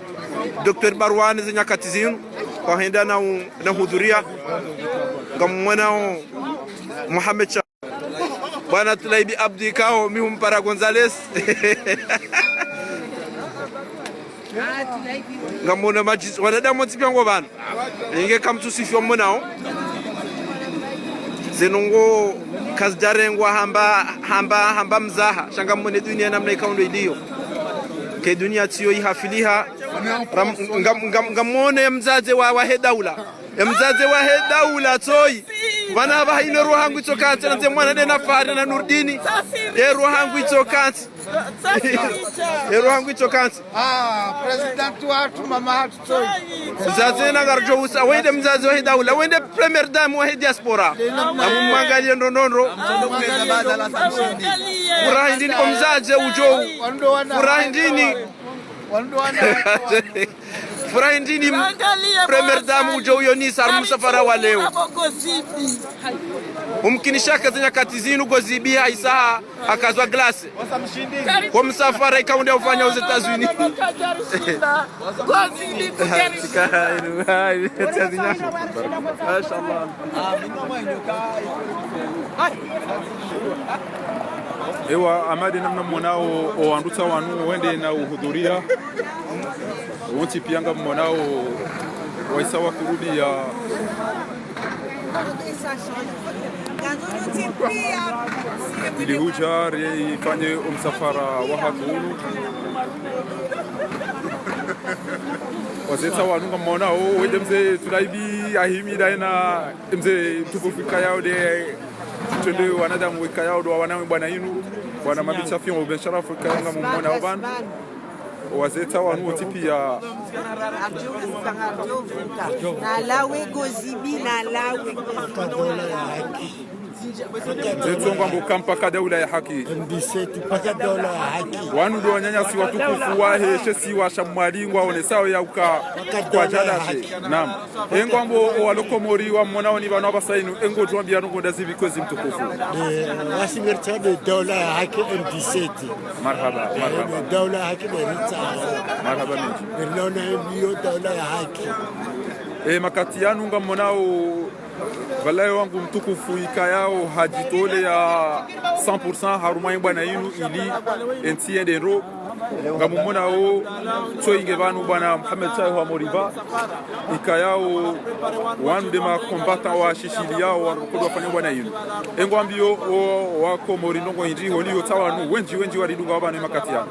Docteur Barwane ze nyakati zinu, kwa henda na u-, na hudhuria, ngamwonao Mohamed Sha-, Bwana Tulaibi Abdu ikao, mi humpara Gonzales. Ngamwona majis-, wanadamu wontsi pia ngo pvanu. Inge kamtsusifiwa mmonao. Ze ndrongo kazijarengwa hamba, hamba, hamba mzaha. Sha ngamwone dunia namna ikao ndo iliyo. Ke dunia tsiyo ihafiliha. Ram-, ngam-, ngam-, ngamwone mdzadze wa, wahe daula. Emdzadze wahe daula tsoyi. Pvanu apvaha ino roho hangu itsokantsi, nandze mwana nde na Fahari na Nurdini. Ye roho hangu itsokantsi. Ye roho hangu itsokantsi. Ah, président watru, mama hatru tsoyi. Mdzadze na ngarijo usa, wende mdzadze wahe daula, wende première dame wahe diaspora. Amumwangalie ndrondrondro. Furaha ndini omdzadze ujo. Furaha ndini. Furaha ndini première dame ujo uyonisa harumwa msafara wa leo. Umkinisha ka ze nyakati zinu gozibi ha isaha hakazwa glace. Kwa msafara ikao nde ufanya aux États-Unis. Mashallah. Ewa, amade namna mwonao, o wandru tsa wanu, wende na uhudhuria. Wontsi pia ngamwonao, waisa wakurubiya. Ili huja, rifanye omsafara wahatru unu. Wazee tsa wanu ngamwonao, wende mze Tulaibi, ahimi daina. Mze mtukufu ikayao nde, twende wanadamu ikayao ndo wana bwana inu, bwana Mabitsa Fion Ben Sharaf ikayao ngamumwona opvanu. Wazeta wanu wontsi piya. Nalawe gozibi, nalawe. Nze tsongwa mbo ka mpaka daula ya haki. M dix-sept, mpaka daula ya haki. Wanu ndo wananyasi watukufu wahe she isiwa sha Mwali ngwaonesao ya uka kwadjadashe. Naam. Engwambo owalo Komori wamwonao ni pvanu apvasa inu, engodjwambiya ndrongoo ndazipvi kwezi mtukufu. Eh, wasi ngeritsaho daula ya haki M dix-sept. Marahaba, marahaba. Daula ya haki ngeritsaho. Marahaba mendji. Ngerilaona iyo daula ya haki. Eh, makati yanu ngamwonao pvala ye wangu mtukufu ikayao hadjitoleya cent pour cent harumwa ye mbwana inu ili entsi yende ndro. Ngamumwonao tsoyi nge pvanu bwana Mohamed Tayo wa Moriba, ikayao wanu nde ma combattants washishiliyao wanu kodwa wafanya mbwana inu. Engwambiyo o wakomori ndrongoo hindri holiho tsi wanu wendji wendji waridunga pvanu makati yanu.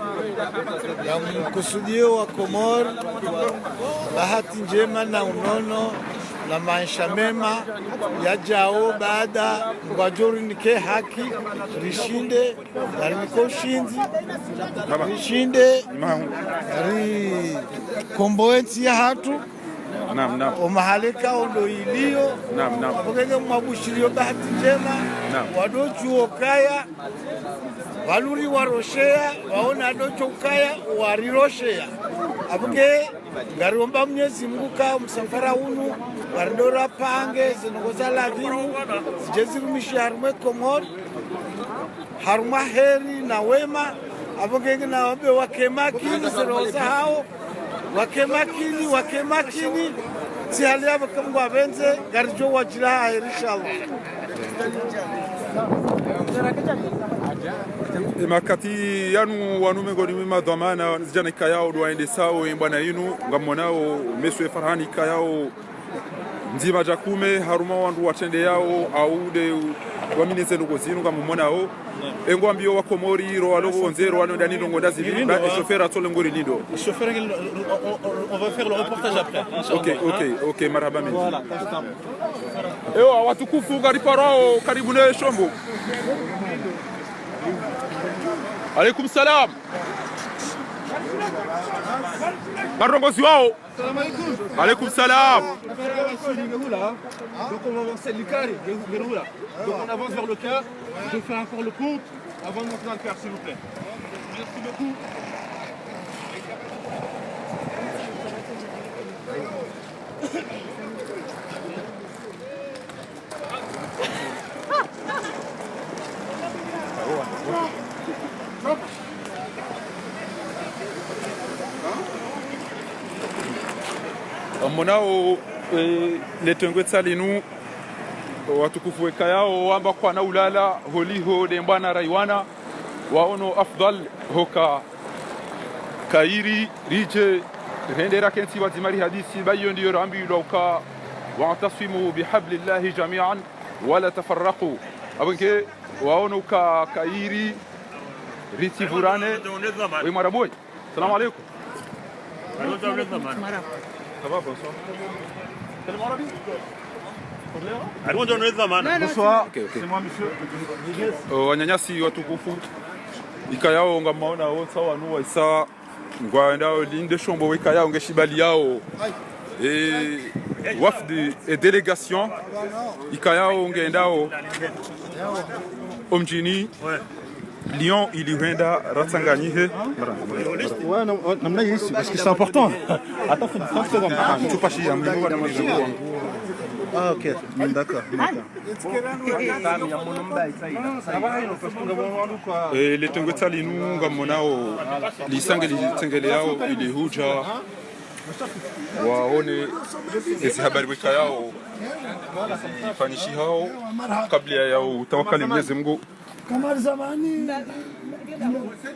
Ngamkusudiyo wakomori bahati ndjema na unono na maesha mema yadjao baada ngwadjo rinike haki, rishinde, ngarinike ushindzi, rishinde, rikombowe entsi yahatru. Naam, naam. Omahaleka ondo iliyo. Naam, naam. Apvo ngenge mwabushiriyo bahati ndjema. Naam. Wandodjuwa ukaya, pvanu riwarosheya, waona ndodjo ukaya, warirosheya. Apvo nge ngariomba Mwenyezi Mungu ka omsafara unu, ngarindo rapange, ze ndrongoo za ladhimu, zidje zirumishihe harumwa ye Komori, harumwa heri na wema, apvo ngenge na wambe wake makini, ze roho zahao, wake makini, wake makini, tsi hali apvo ka Mungu apvendze, ngaridjo wadjiliya heri, inshallah. E makati yanu wanu mengoni mwa madhwamana zidjana ikayao ndo waendesao ye mbwana inu, ngamwonao Monsieur Farhani ikayao ndzima dja kume harumwa wandru watrendeyao, au nde waminize ndrongoo zinu ngamumwonao. Engwambiyo wakomori, ro walo pvondze, ro walo ndani ndrongoo ndazipvi, ba, e chauffeur atsole ngori lindo. Chauffeur, on, on, on, on va faire le reportage après, Inch'Allah. Ok, ok, ok, marahaba mendji. Voilà, comme ça. Ewa, watukufu, ngariparwao karibu ne shombo. Alaikum salam. Marongozi wao. Alaikum salam. Donc on va avancer le carré, le, le roula. Donc on avance vers le car. Je fais encore le compte avant de monter dans le car, s'il vous plaît. Merci beaucoup. Ngamwonao, eh, le tengwe tsa linu, watukufu wekayao wamba kwana ulala, holiho nde mbwana raiwana, waono afdhal hoka kayiri ridje rende rakentsi pvadzima rihadisi, ba iyo ndiyo rambilwa uka, واعتصموا بحبل الله جميعا ولا تفرقوا. Apvo nge waono uka kayiri ritsivurane. We mwarabu we. Salam alaikum. Ça va, bonsoir. Bonsoir. Ok, ok. O, wananyasi watukufu, ikayao ngamwaona wontsi wanu waisa ngwaendao linde shombo wekayao nge shibaliyao. E, wafdi, e délégation ikayao ngendao omdjini Lyon ili hwenda ratsanganyihe. Ouais, non, ouais, namna hisi, parce que c'est important. Attends, faut une trente secondes. Ah, tu passes, il y a un moment. Ah, ok. D'accord, d'accord. Eh, le tengwe tsa linu ngamwonao lisangeli, litsengeleyao ili hudja waone ezi habari wekayao zifanyishihao kabla ya utawakali Mwenyezi Mungu. Kamar zamani.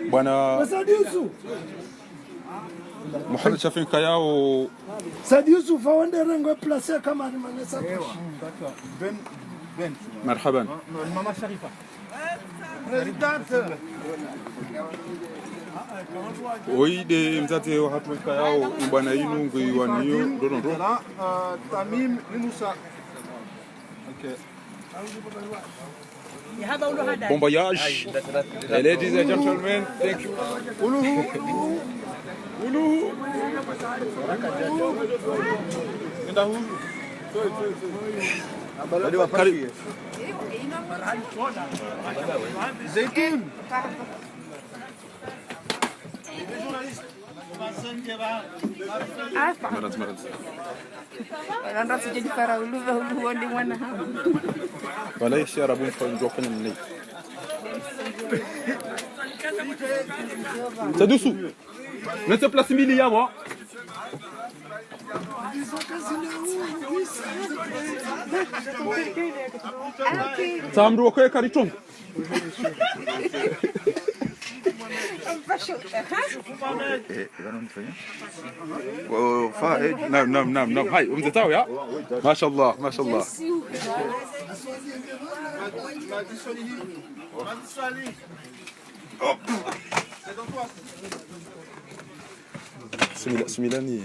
Bwana Said Yusuf. Mohamed Shafi kayao. Said Yusuf, awende rengwe place ya Kamar Manesa. Marhaban. Mama Sharifa. Oyi nde mdzadze wahatru kayao, mbwana inu ngwiwaniyo ndo ndo ndo. Tamim Yunusa. Ok. Bon voyage. And ladies and gentlemen, thank you. Karibu. Marahaba, marahaba. Wala nda sije difara uluva uluva ndi mwana hamu. Wala ishi arabu mfano ndio fanya nini? C'est dessous. Mets place mbili yabo. Samdu okwe kariton. Eh, eh, bana mfanya? Oh, fa, eh, naam, naam, naam, naam. Hai, umze tawo ya? Mashallah, mashallah. Hop. Simila, simila ni.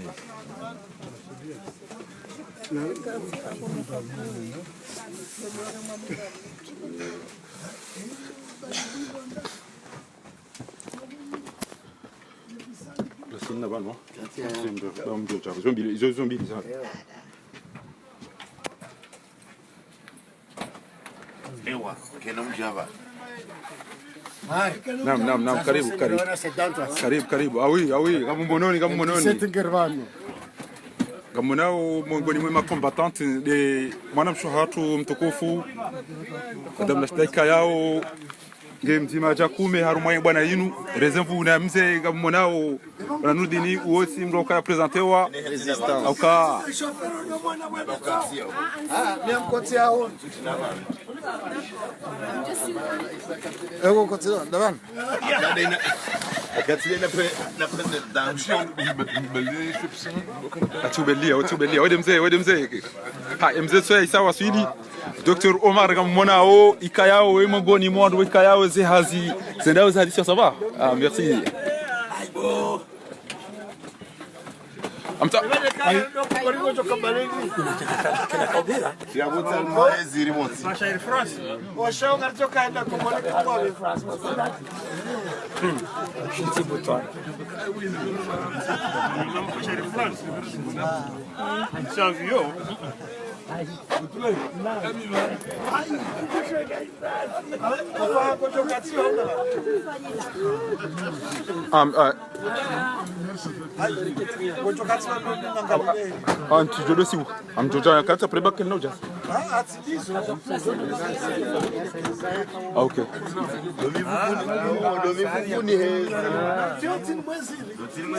Lasina bano. Zombi, zombi, zombi. Ewa, kena mdjaba. Naam, naam, naam, karibu, karibu. Karibu, karibu. Ah oui, ah oui, ngammononi, ngammononi. Ngammonao mongoni mwe ma combattants nde mwanamshe hatru mtukufu. Madame Rashida ikayao nge mdzima dja kume harumwa ye bwana yinu. Rezenvu na mze ngammonao. Bwana Nurdini, uwo tsi mdru uka ya présenté wa. Résistance. Uka. Ah, mi amkoti yaho. Ego koti lo, ndaban. Akati na pre-, na président. Ati ubelia, ati ubelia. Wede mze, wede mze. Ha, mze tsoya isa waswili. Docteur Omar ngammonao, ikayao, we mongoni mwa wandru ikayao, ze hazi, zendao ze hazi, ça va? Ah, merci. Amta. Am, ah. Anti jodo siu. Am jodo ya kata preba ken no jas. Ah, ok.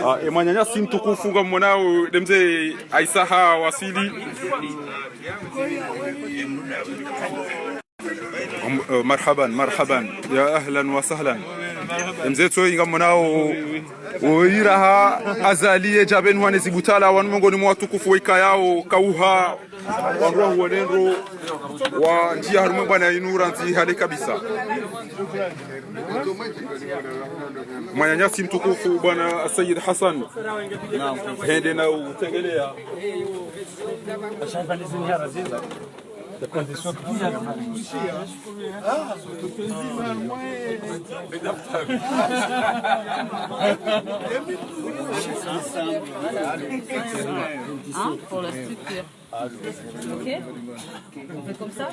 Ah, e mwananyasi mtukufu ngammonao, nde mze Aisa hawaswili. Am, eh, marhaban, marhaban. Ya ahlan wa sahlan. Mze tsoyi ngammonao, o iraha azali ye djabe nwane zibutala, wanu mongoni mwa watukufu wa ikayao, kauha, wandru wa huonendro, wa ndjia harumwa bwana inu randzi hale kabisa. Mwananyasi mtukufu, bwana Sayyid Hassan. Hende na utengelea. Hein, pour la structure. Ok. On fait comme ça.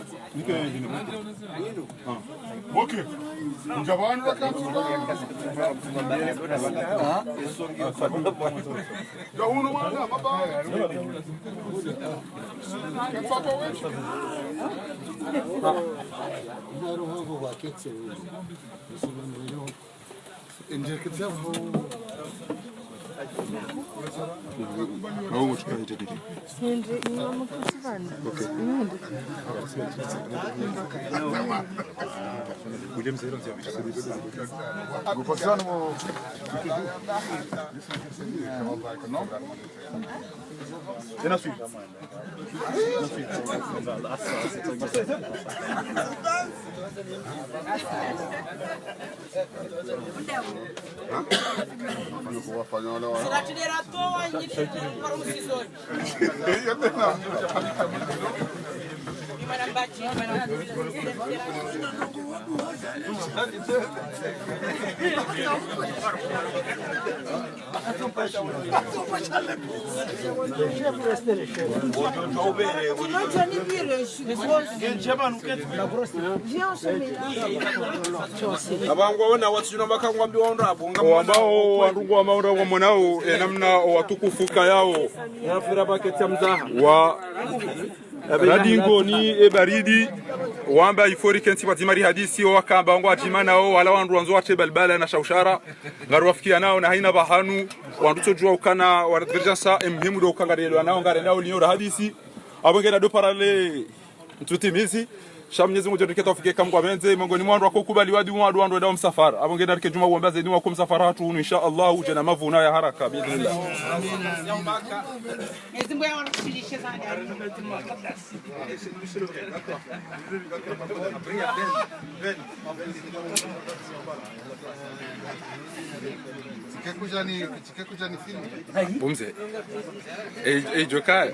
Ok. Apvangwa wona watsina makangwa mbi waondrabo, nga wambao wandru ngwa maondrabo mwanao, e namna watukufu kayao. Wa radingoni e baridi, wamba ifori kentsi pvadzima ri hadisi, wakamba ngwadjima nao, wala wandru wandzo watre balbala na shaushara, ngari wafikia nao na haina pvahanu, wandru tsodjua ukana, wana divergence, e muhimu ndo uka ngarelwa nao, ngarendao linyo ra hadisi, apvo ngena ndo parale, ntutimizi, sha Mwenyezi Mungu djodike tawfiki kamwe ngwapvendze, mongoni mwa wandru wakokubali wadi wandru wandru wendao msafara. Apvo ngena rike djuma wamba zeni wako msafara hatru unu, insha Allah, udje na mavuna ya haraka, biidhnillah. Bo mze. E, e, djoka.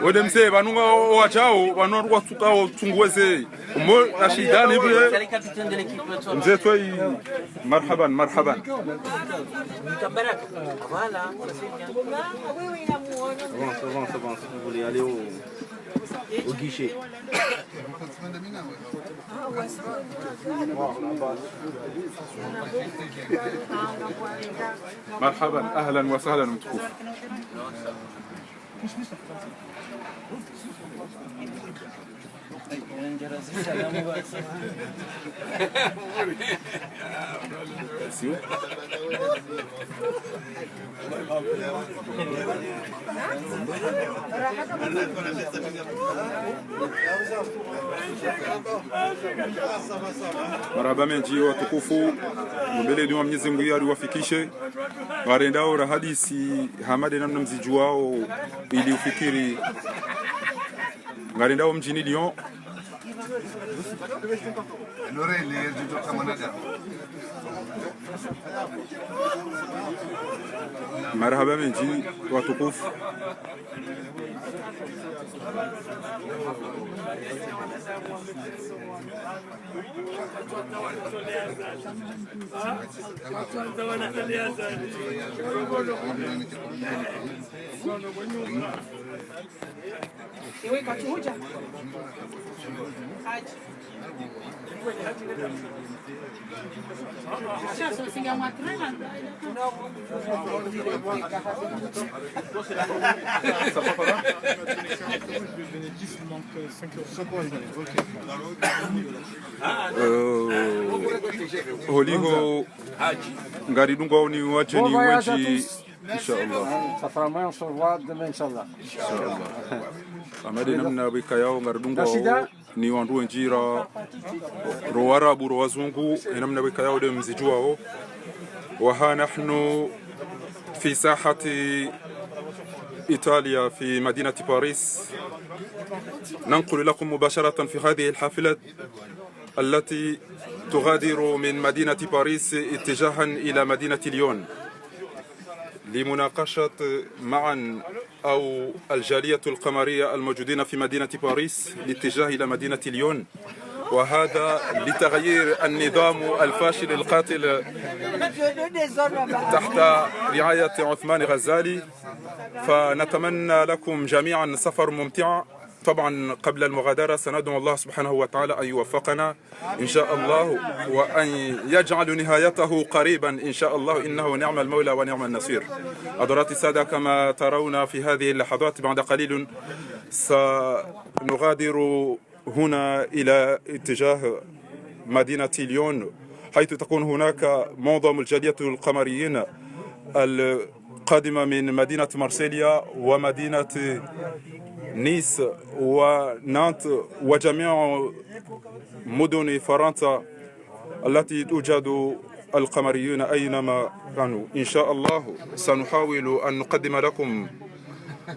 Ode mze, pvanu nga o, o wajao, pvanu nga watsuka o tsunguweze. Mo, ashidani vile. Mze toi, marhaban, marhaban. Voilà, ça c'est bien. Avance, avance, avance. Vous voulez aller au, au guichet. Marhaban, ahlan wa sahlan, mtukufu. Marahaba mendji watukufu, mumbeleni wa Mwenyezi Mungu yari wafikishe. Ngarendao ra hadisi hama de namna mzidjuwao ili ufikiri. Ngarendao mdjini Lyon. Marahaba mendji watukufu. Euh, holiho ngaridungao ni wadjeni wendji, inshallah. Ça fera moyen, on se revoit demain, inshallah. Inshallah. Hama de namna wekayao ngaridungao ni wandru wendji ra, ro Warabu, ro Wazungu, e namna wekayao de mzidjuwao. وها نحن في ساحة إيطاليا في مدينة باريس، ننقل لكم مباشرة في هذه الحافلة التي تغادر من مدينة باريس اتجاها إلى مدينة ليون لمناقشة معا أو الجالية القمرية الموجودين في مدينة باريس الاتجاه إلى مدينة ليون، وهذا لتغيير النظام الفاشل القاتل تحت رعاية عثمان غزالي. فنتمنى لكم جميعا سفر ممتع. طبعا قبل المغادرة سندعو الله سبحانه وتعالى أن يوفقنا إن شاء الله، وأن يجعل نهايته قريبا إن شاء الله، إنه نعم المولى ونعم النصير. حضرات السادة، كما ترون في هذه اللحظات بعد قليل سنغادر هنا إلى اتجاه مدينة ليون، حيث تكون هناك معظم الجالية القمريين القادمة من مدينة مارسيليا ومدينة نيس ونانت وجميع مدن فرنسا التي توجد القمريون أينما كانوا. إن شاء الله سنحاول أن نقدم لكم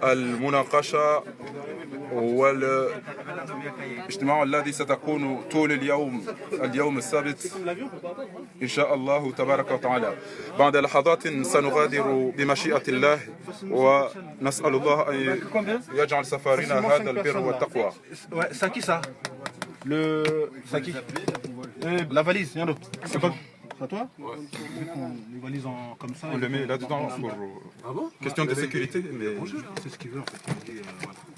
المناقشة والاجتماع الذي ستكون طول اليوم، اليوم السبت إن شاء الله تبارك وتعالى. بعد لحظات سنغادر بمشيئة الله، ونسأل الله أن يجعل سفرنا هذا البر والتقوى. Ouais, c'est à qui ça ? Le. C'est à qui ? Euh, la valise, viens donc. C'est pas. C'est à toi ? Ouais. On met les valises en, comme ça. On le met là-dedans pour, euh, question de sécurité, mais c'est ce qu'il veut en fait.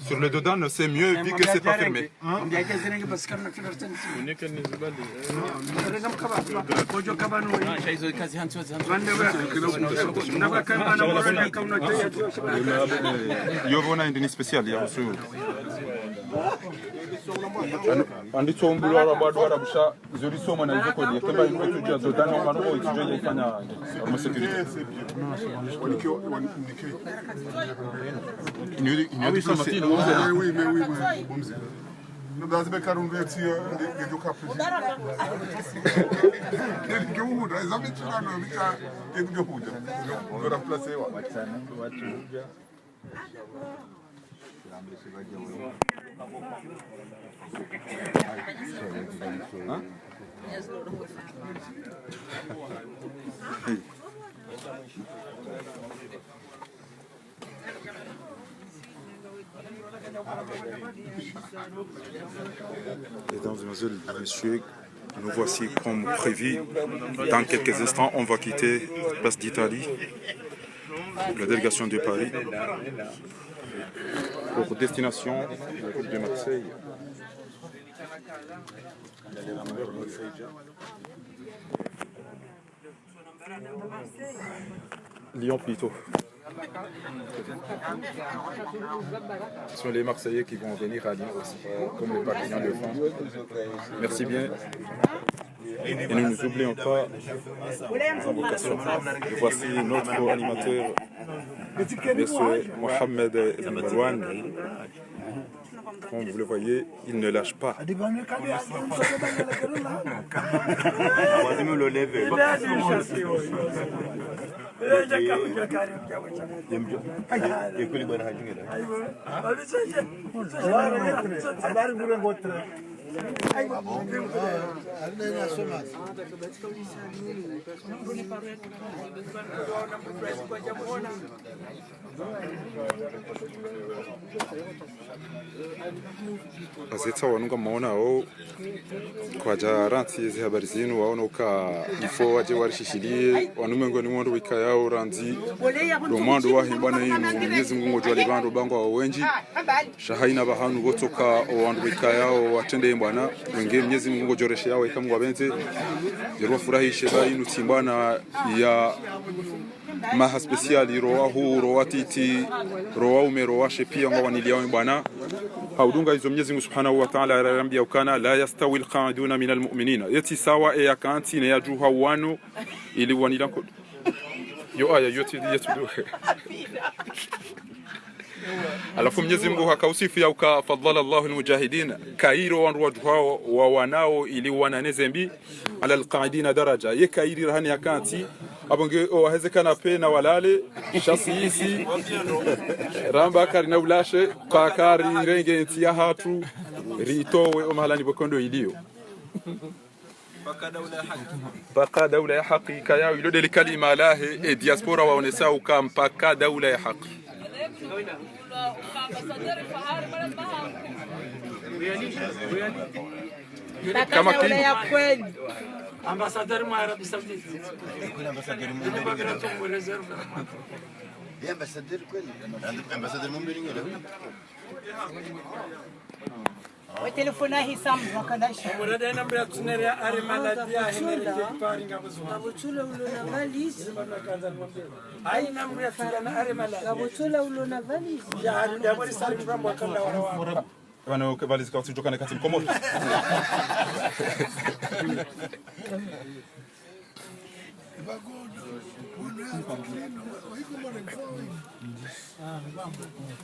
Sur le dos d'âne, c'est mieux vu que c'est pas fermé. Hein ? Yo vona ndini spécial ya usu. Andi tsombulwa la bado wala busha. Zori soma na izo kodi, kemba inu etudja zo dana, mano ko etudja ya ifanya, arme sécurité. Wanike, wanike. Inu, inu. Ah oui, ça, c'est, diplomatie, non ? Oui, oui, mais oui, oui, bon, c'est. Nous, dans ce cas, on veut dire, euh, les, les deux cas plus. Les deux cas, les amis, tu vois, nous, les deux cas, les deux cas. On veut remplacer, ouais. Mesdames et messieurs, nous voici comme prévu. Dans quelques instants, on va quitter la place d'Italie, la délégation de Paris, pour destination la ville de Marseille. Lyon plutôt. Ce sont les Marseillais qui vont venir à Lyon aussi, comme les Parisiens le font. Merci bien. Et nous ne nous oublions pas. Voici notre animateur, monsieur Mohamed El Marwan. Comme vous le voyez, il ne lâche pas. Azetsa wanu ngamwonao, kwadja rantsi ze habari zinu, waono uka ifo wadje warishishiliye, wanu mengoni mwa wandru wikayao randzi ndo mwando wahe mbwana inu, Mwenyezi Mungu ngudjuwa le pvandru pvangwa wendji, sha hayina pvahanu pvotsoka owandru wikayao watrende mbwana, wenge Mwenyezi Mungu ngudjo resheyao eka Mungu apvendze, djeruwa furahishe ba inu tsi mbwana ya maha spécial, ro wahuu, ro watiti, ro waume, ro washe piya ngwawaniliyao mbwana. Ha udunga izo Mwenyezi Mungu Subhanahu wa Ta'ala yarambia ukana, لا يستوي القاعدون من المؤمنين. Yetsi sawa eya kantsi ne yadjuha wanu ili wanila nkodo. Yo aya, yo tsi, yo tsi do. Halafu Mwenyezi Mungu haka usifu ya uka, فضل الله المجاهدين. Kayiri wandru wadjuhao wawanao ili wanane zembi, على القاعدين درجة. Ye kayiri rahani ya kantsi, apvo nge owaheze kanape na walale, sha sisi, ramba karina ulashe, kakari renge ntsi yahatru, ritowe omahalani pvoko ndo iliyo. Mpaka daula ya haki. Mpaka daula ya haki, kaya ilo ndeli kalima lahe, e diaspora waonesa uka mpaka daula ya haki. Mpaka daula ya kweli. Ambassadeur mwa Arabie Saoudite. Ambassadeur mwa Arabie Saoudite. Ambassadeur kweli. Ambassadeur mwa Mbelingela. Wa telefona hisa mwa kadashi. Murada ina mbuya tsunere are maladi ya henere ke pari nga buzuna. Ngapvo tsula ulo na valise. Aina mbuya tsunere are maladi. Ngapvo tsula ulo na valise. Ya hari ya bori sari mbuya mwa kanda wala wa. Pvanu ke valise ka tsidjoka ne kati Komori.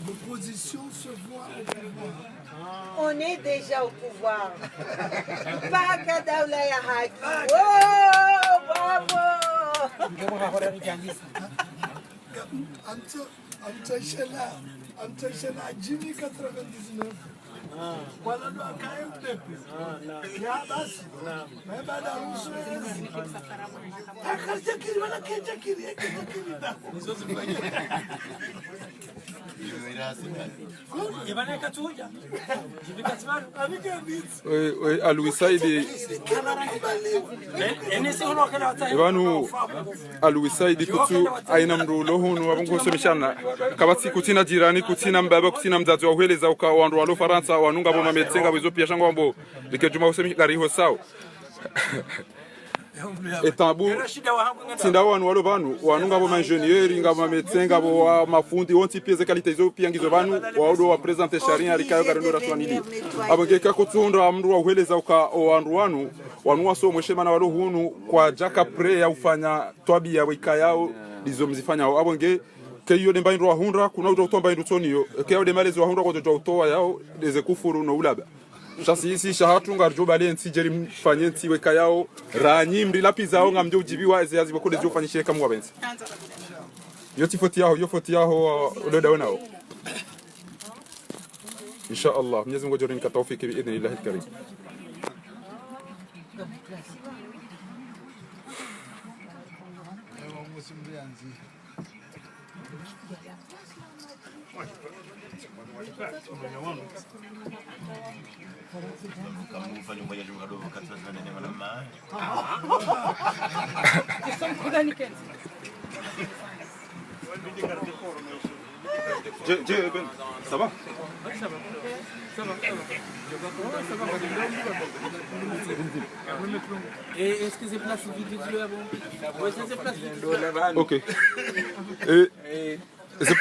L'opposition se voit au pouvoir. On est déjà au pouvoir. Mpaka daula ya haki. Oh, bravo. Amtsa, amtsa shela. Amteshe na Jimmy quatre-vingt-dix-neuf. Wala ndo akaye upepe. Ya basi. Mebada uso ezi. Akajakiri, wala kejakiri, kejakiri da. Ibana katsuja. Jimmy katsuja. Abike bitsi. We, we, Alwi Saidi. Ipvanu Alwi Saidi kutsu haina mndru ulo hunu, apvo ngosomeshana. Kapvatsi kutsina jirani, kutsina mbaba, kutsina mdzadze wa hueleza uka wandru walo Farantsa, wanu ngapvo ma médecins, ngapvo izo piya sha ngwambo. Rike djuma usemi kariho sawa. Etabu, tsi nda wanu walo pvanu, wanu ngapvo ma ingénieurs, ngapvo ma médecins, ngapvo wa mafundi, wontsi piya ze qualités izo piya ngizo pvanu, wao ndo wa présenter sharia, rikayo karendo ratwanili. Apvo nge kakutsundra mndru wa hueleza uka o wandru wanu, wanu wasomeshe mana walo hunu, kwadjaka prêt ya ufanya twabiya weka yao, ndizo mzifanyao. Apvo nge, ke iyo nde mba indru wahundra, kuna udja utomba indru tsoniyo. Ke yao nde malezi wahundra kwadjo utowa yao, ndeze kufuru no ulaba. Sha si, si, sha hatru ngaridjo bale ntsi djeri mfanye ntsi weka yao, ranyi mri lapvi zao ngamdjo udjibiwa eze hazi pvoko ndezi ufanyishe kamwa pventsi. Yo tsi foti yaho, yo foti yaho, uh, ulo dawe nao. Insha Allah, Mwenyezi Mungu adjorinike taufiki bi idhnillahi al-karim. Je, je, Ben, ça va ? Et est-ce que c'est place vide, tu vois, bon ? Ouais, c'est, c'est place vide. Ok. Et, et c'est,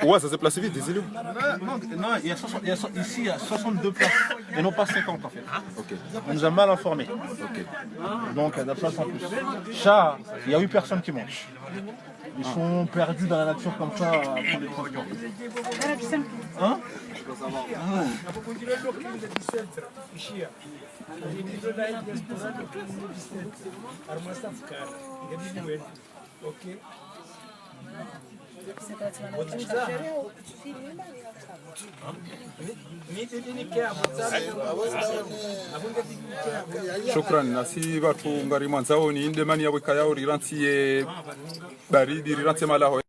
ouais, ça c'est place vide, dis-le. Non, non, non, il y a soixante, il y a so-, ici, il y a soixante-deux places et non pas cinquante, en fait. Ok. On nous a mal informés. Ok. Donc, il y a de la place en plus. Sha, il y a huit personnes qui manquent. Ils sont perdus dans la nature comme ça, euh, pour les transports. Hein ? Shukran, nasi pvatru ngari mwandzao ni nde mani ya weka yao rirantsiye baridi, rirantsiye malaho.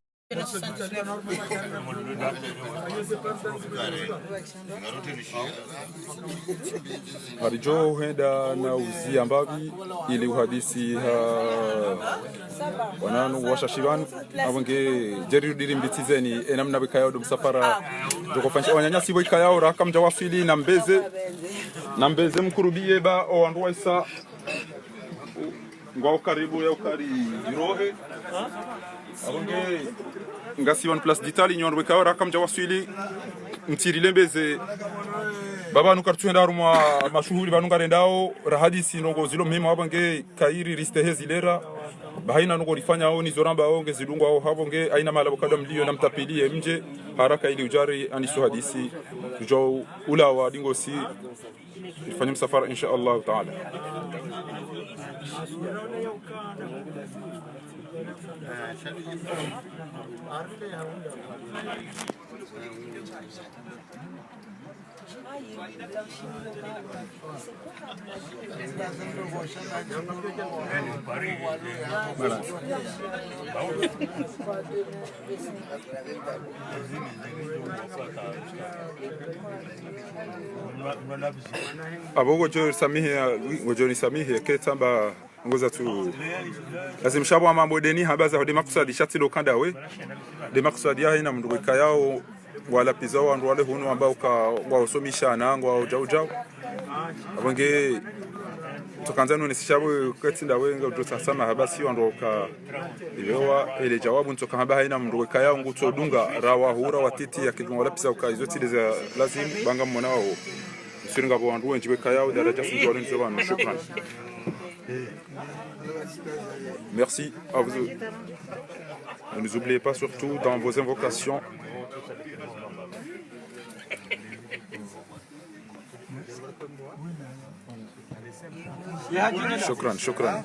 Ngaridjo hwenda na uziya mbapvi ili uhadisi ha wananu washashi pvanu. Apvo nge djeri rudi rimbitsizeni, e namna weka yao ndo msafara. Ndjoko fanyishi, wananyasi weka yao raka mdja waswili na mbeze. Na mbeze mkurubiye ba, o wandru waisa. Ngwao karibu ya ukari rohe. Apvo nge ngasi pvanu place d'Italie, nyi wandru weka yao raka mdja waswili. Mtsiri lembeze. Ba pvanu karitsuhenda harumwa mashuhuli pvanu ngarendao, rahadisi ndrongoo zilo muhimu apvo nge kayiri ristehe zilera. Ba haina ndrongoo rifanyao, nizo rambao, nge zidungwao, apvo nge haina mahala pvokado mliyo na mtapviliye mdje, haraka ili udjari aniso hadisi. Udjo ulawa ndingosi. Rifanye msafara, insha Allah Taala. Apvo ngodjo samihi, ngodjo nisamihi, ke tsamba ngoza tu. Lazima sha pvo mambo ndeni hamba za nde makuswadi sha tsi lo kanda we. Nde makuswadi ya haina mndru weka yao, wala pviza wandru wale hunu wamba uka, ngwao someshana, ngwao djau djau. Apvo nge, ntsoka ndzanu nisi sha pvo ketsi nda we ngodjo tsasama hamba si wandru uka. Iwe wa, ele djawabu ntsoka hamba haina mndru weka yao ngutso dunga, rawa hura watiti ya kidunga wala pviza uka, izo tsi ndeza lazimu, ba ngamwona wao. Msiri ngapvo wandru wendji weka yao, daradja sindji wale ndizo pvanu. Shukran. Merci à vous. Ne nous oubliez pas surtout dans vos invocations. Shukran, shukran.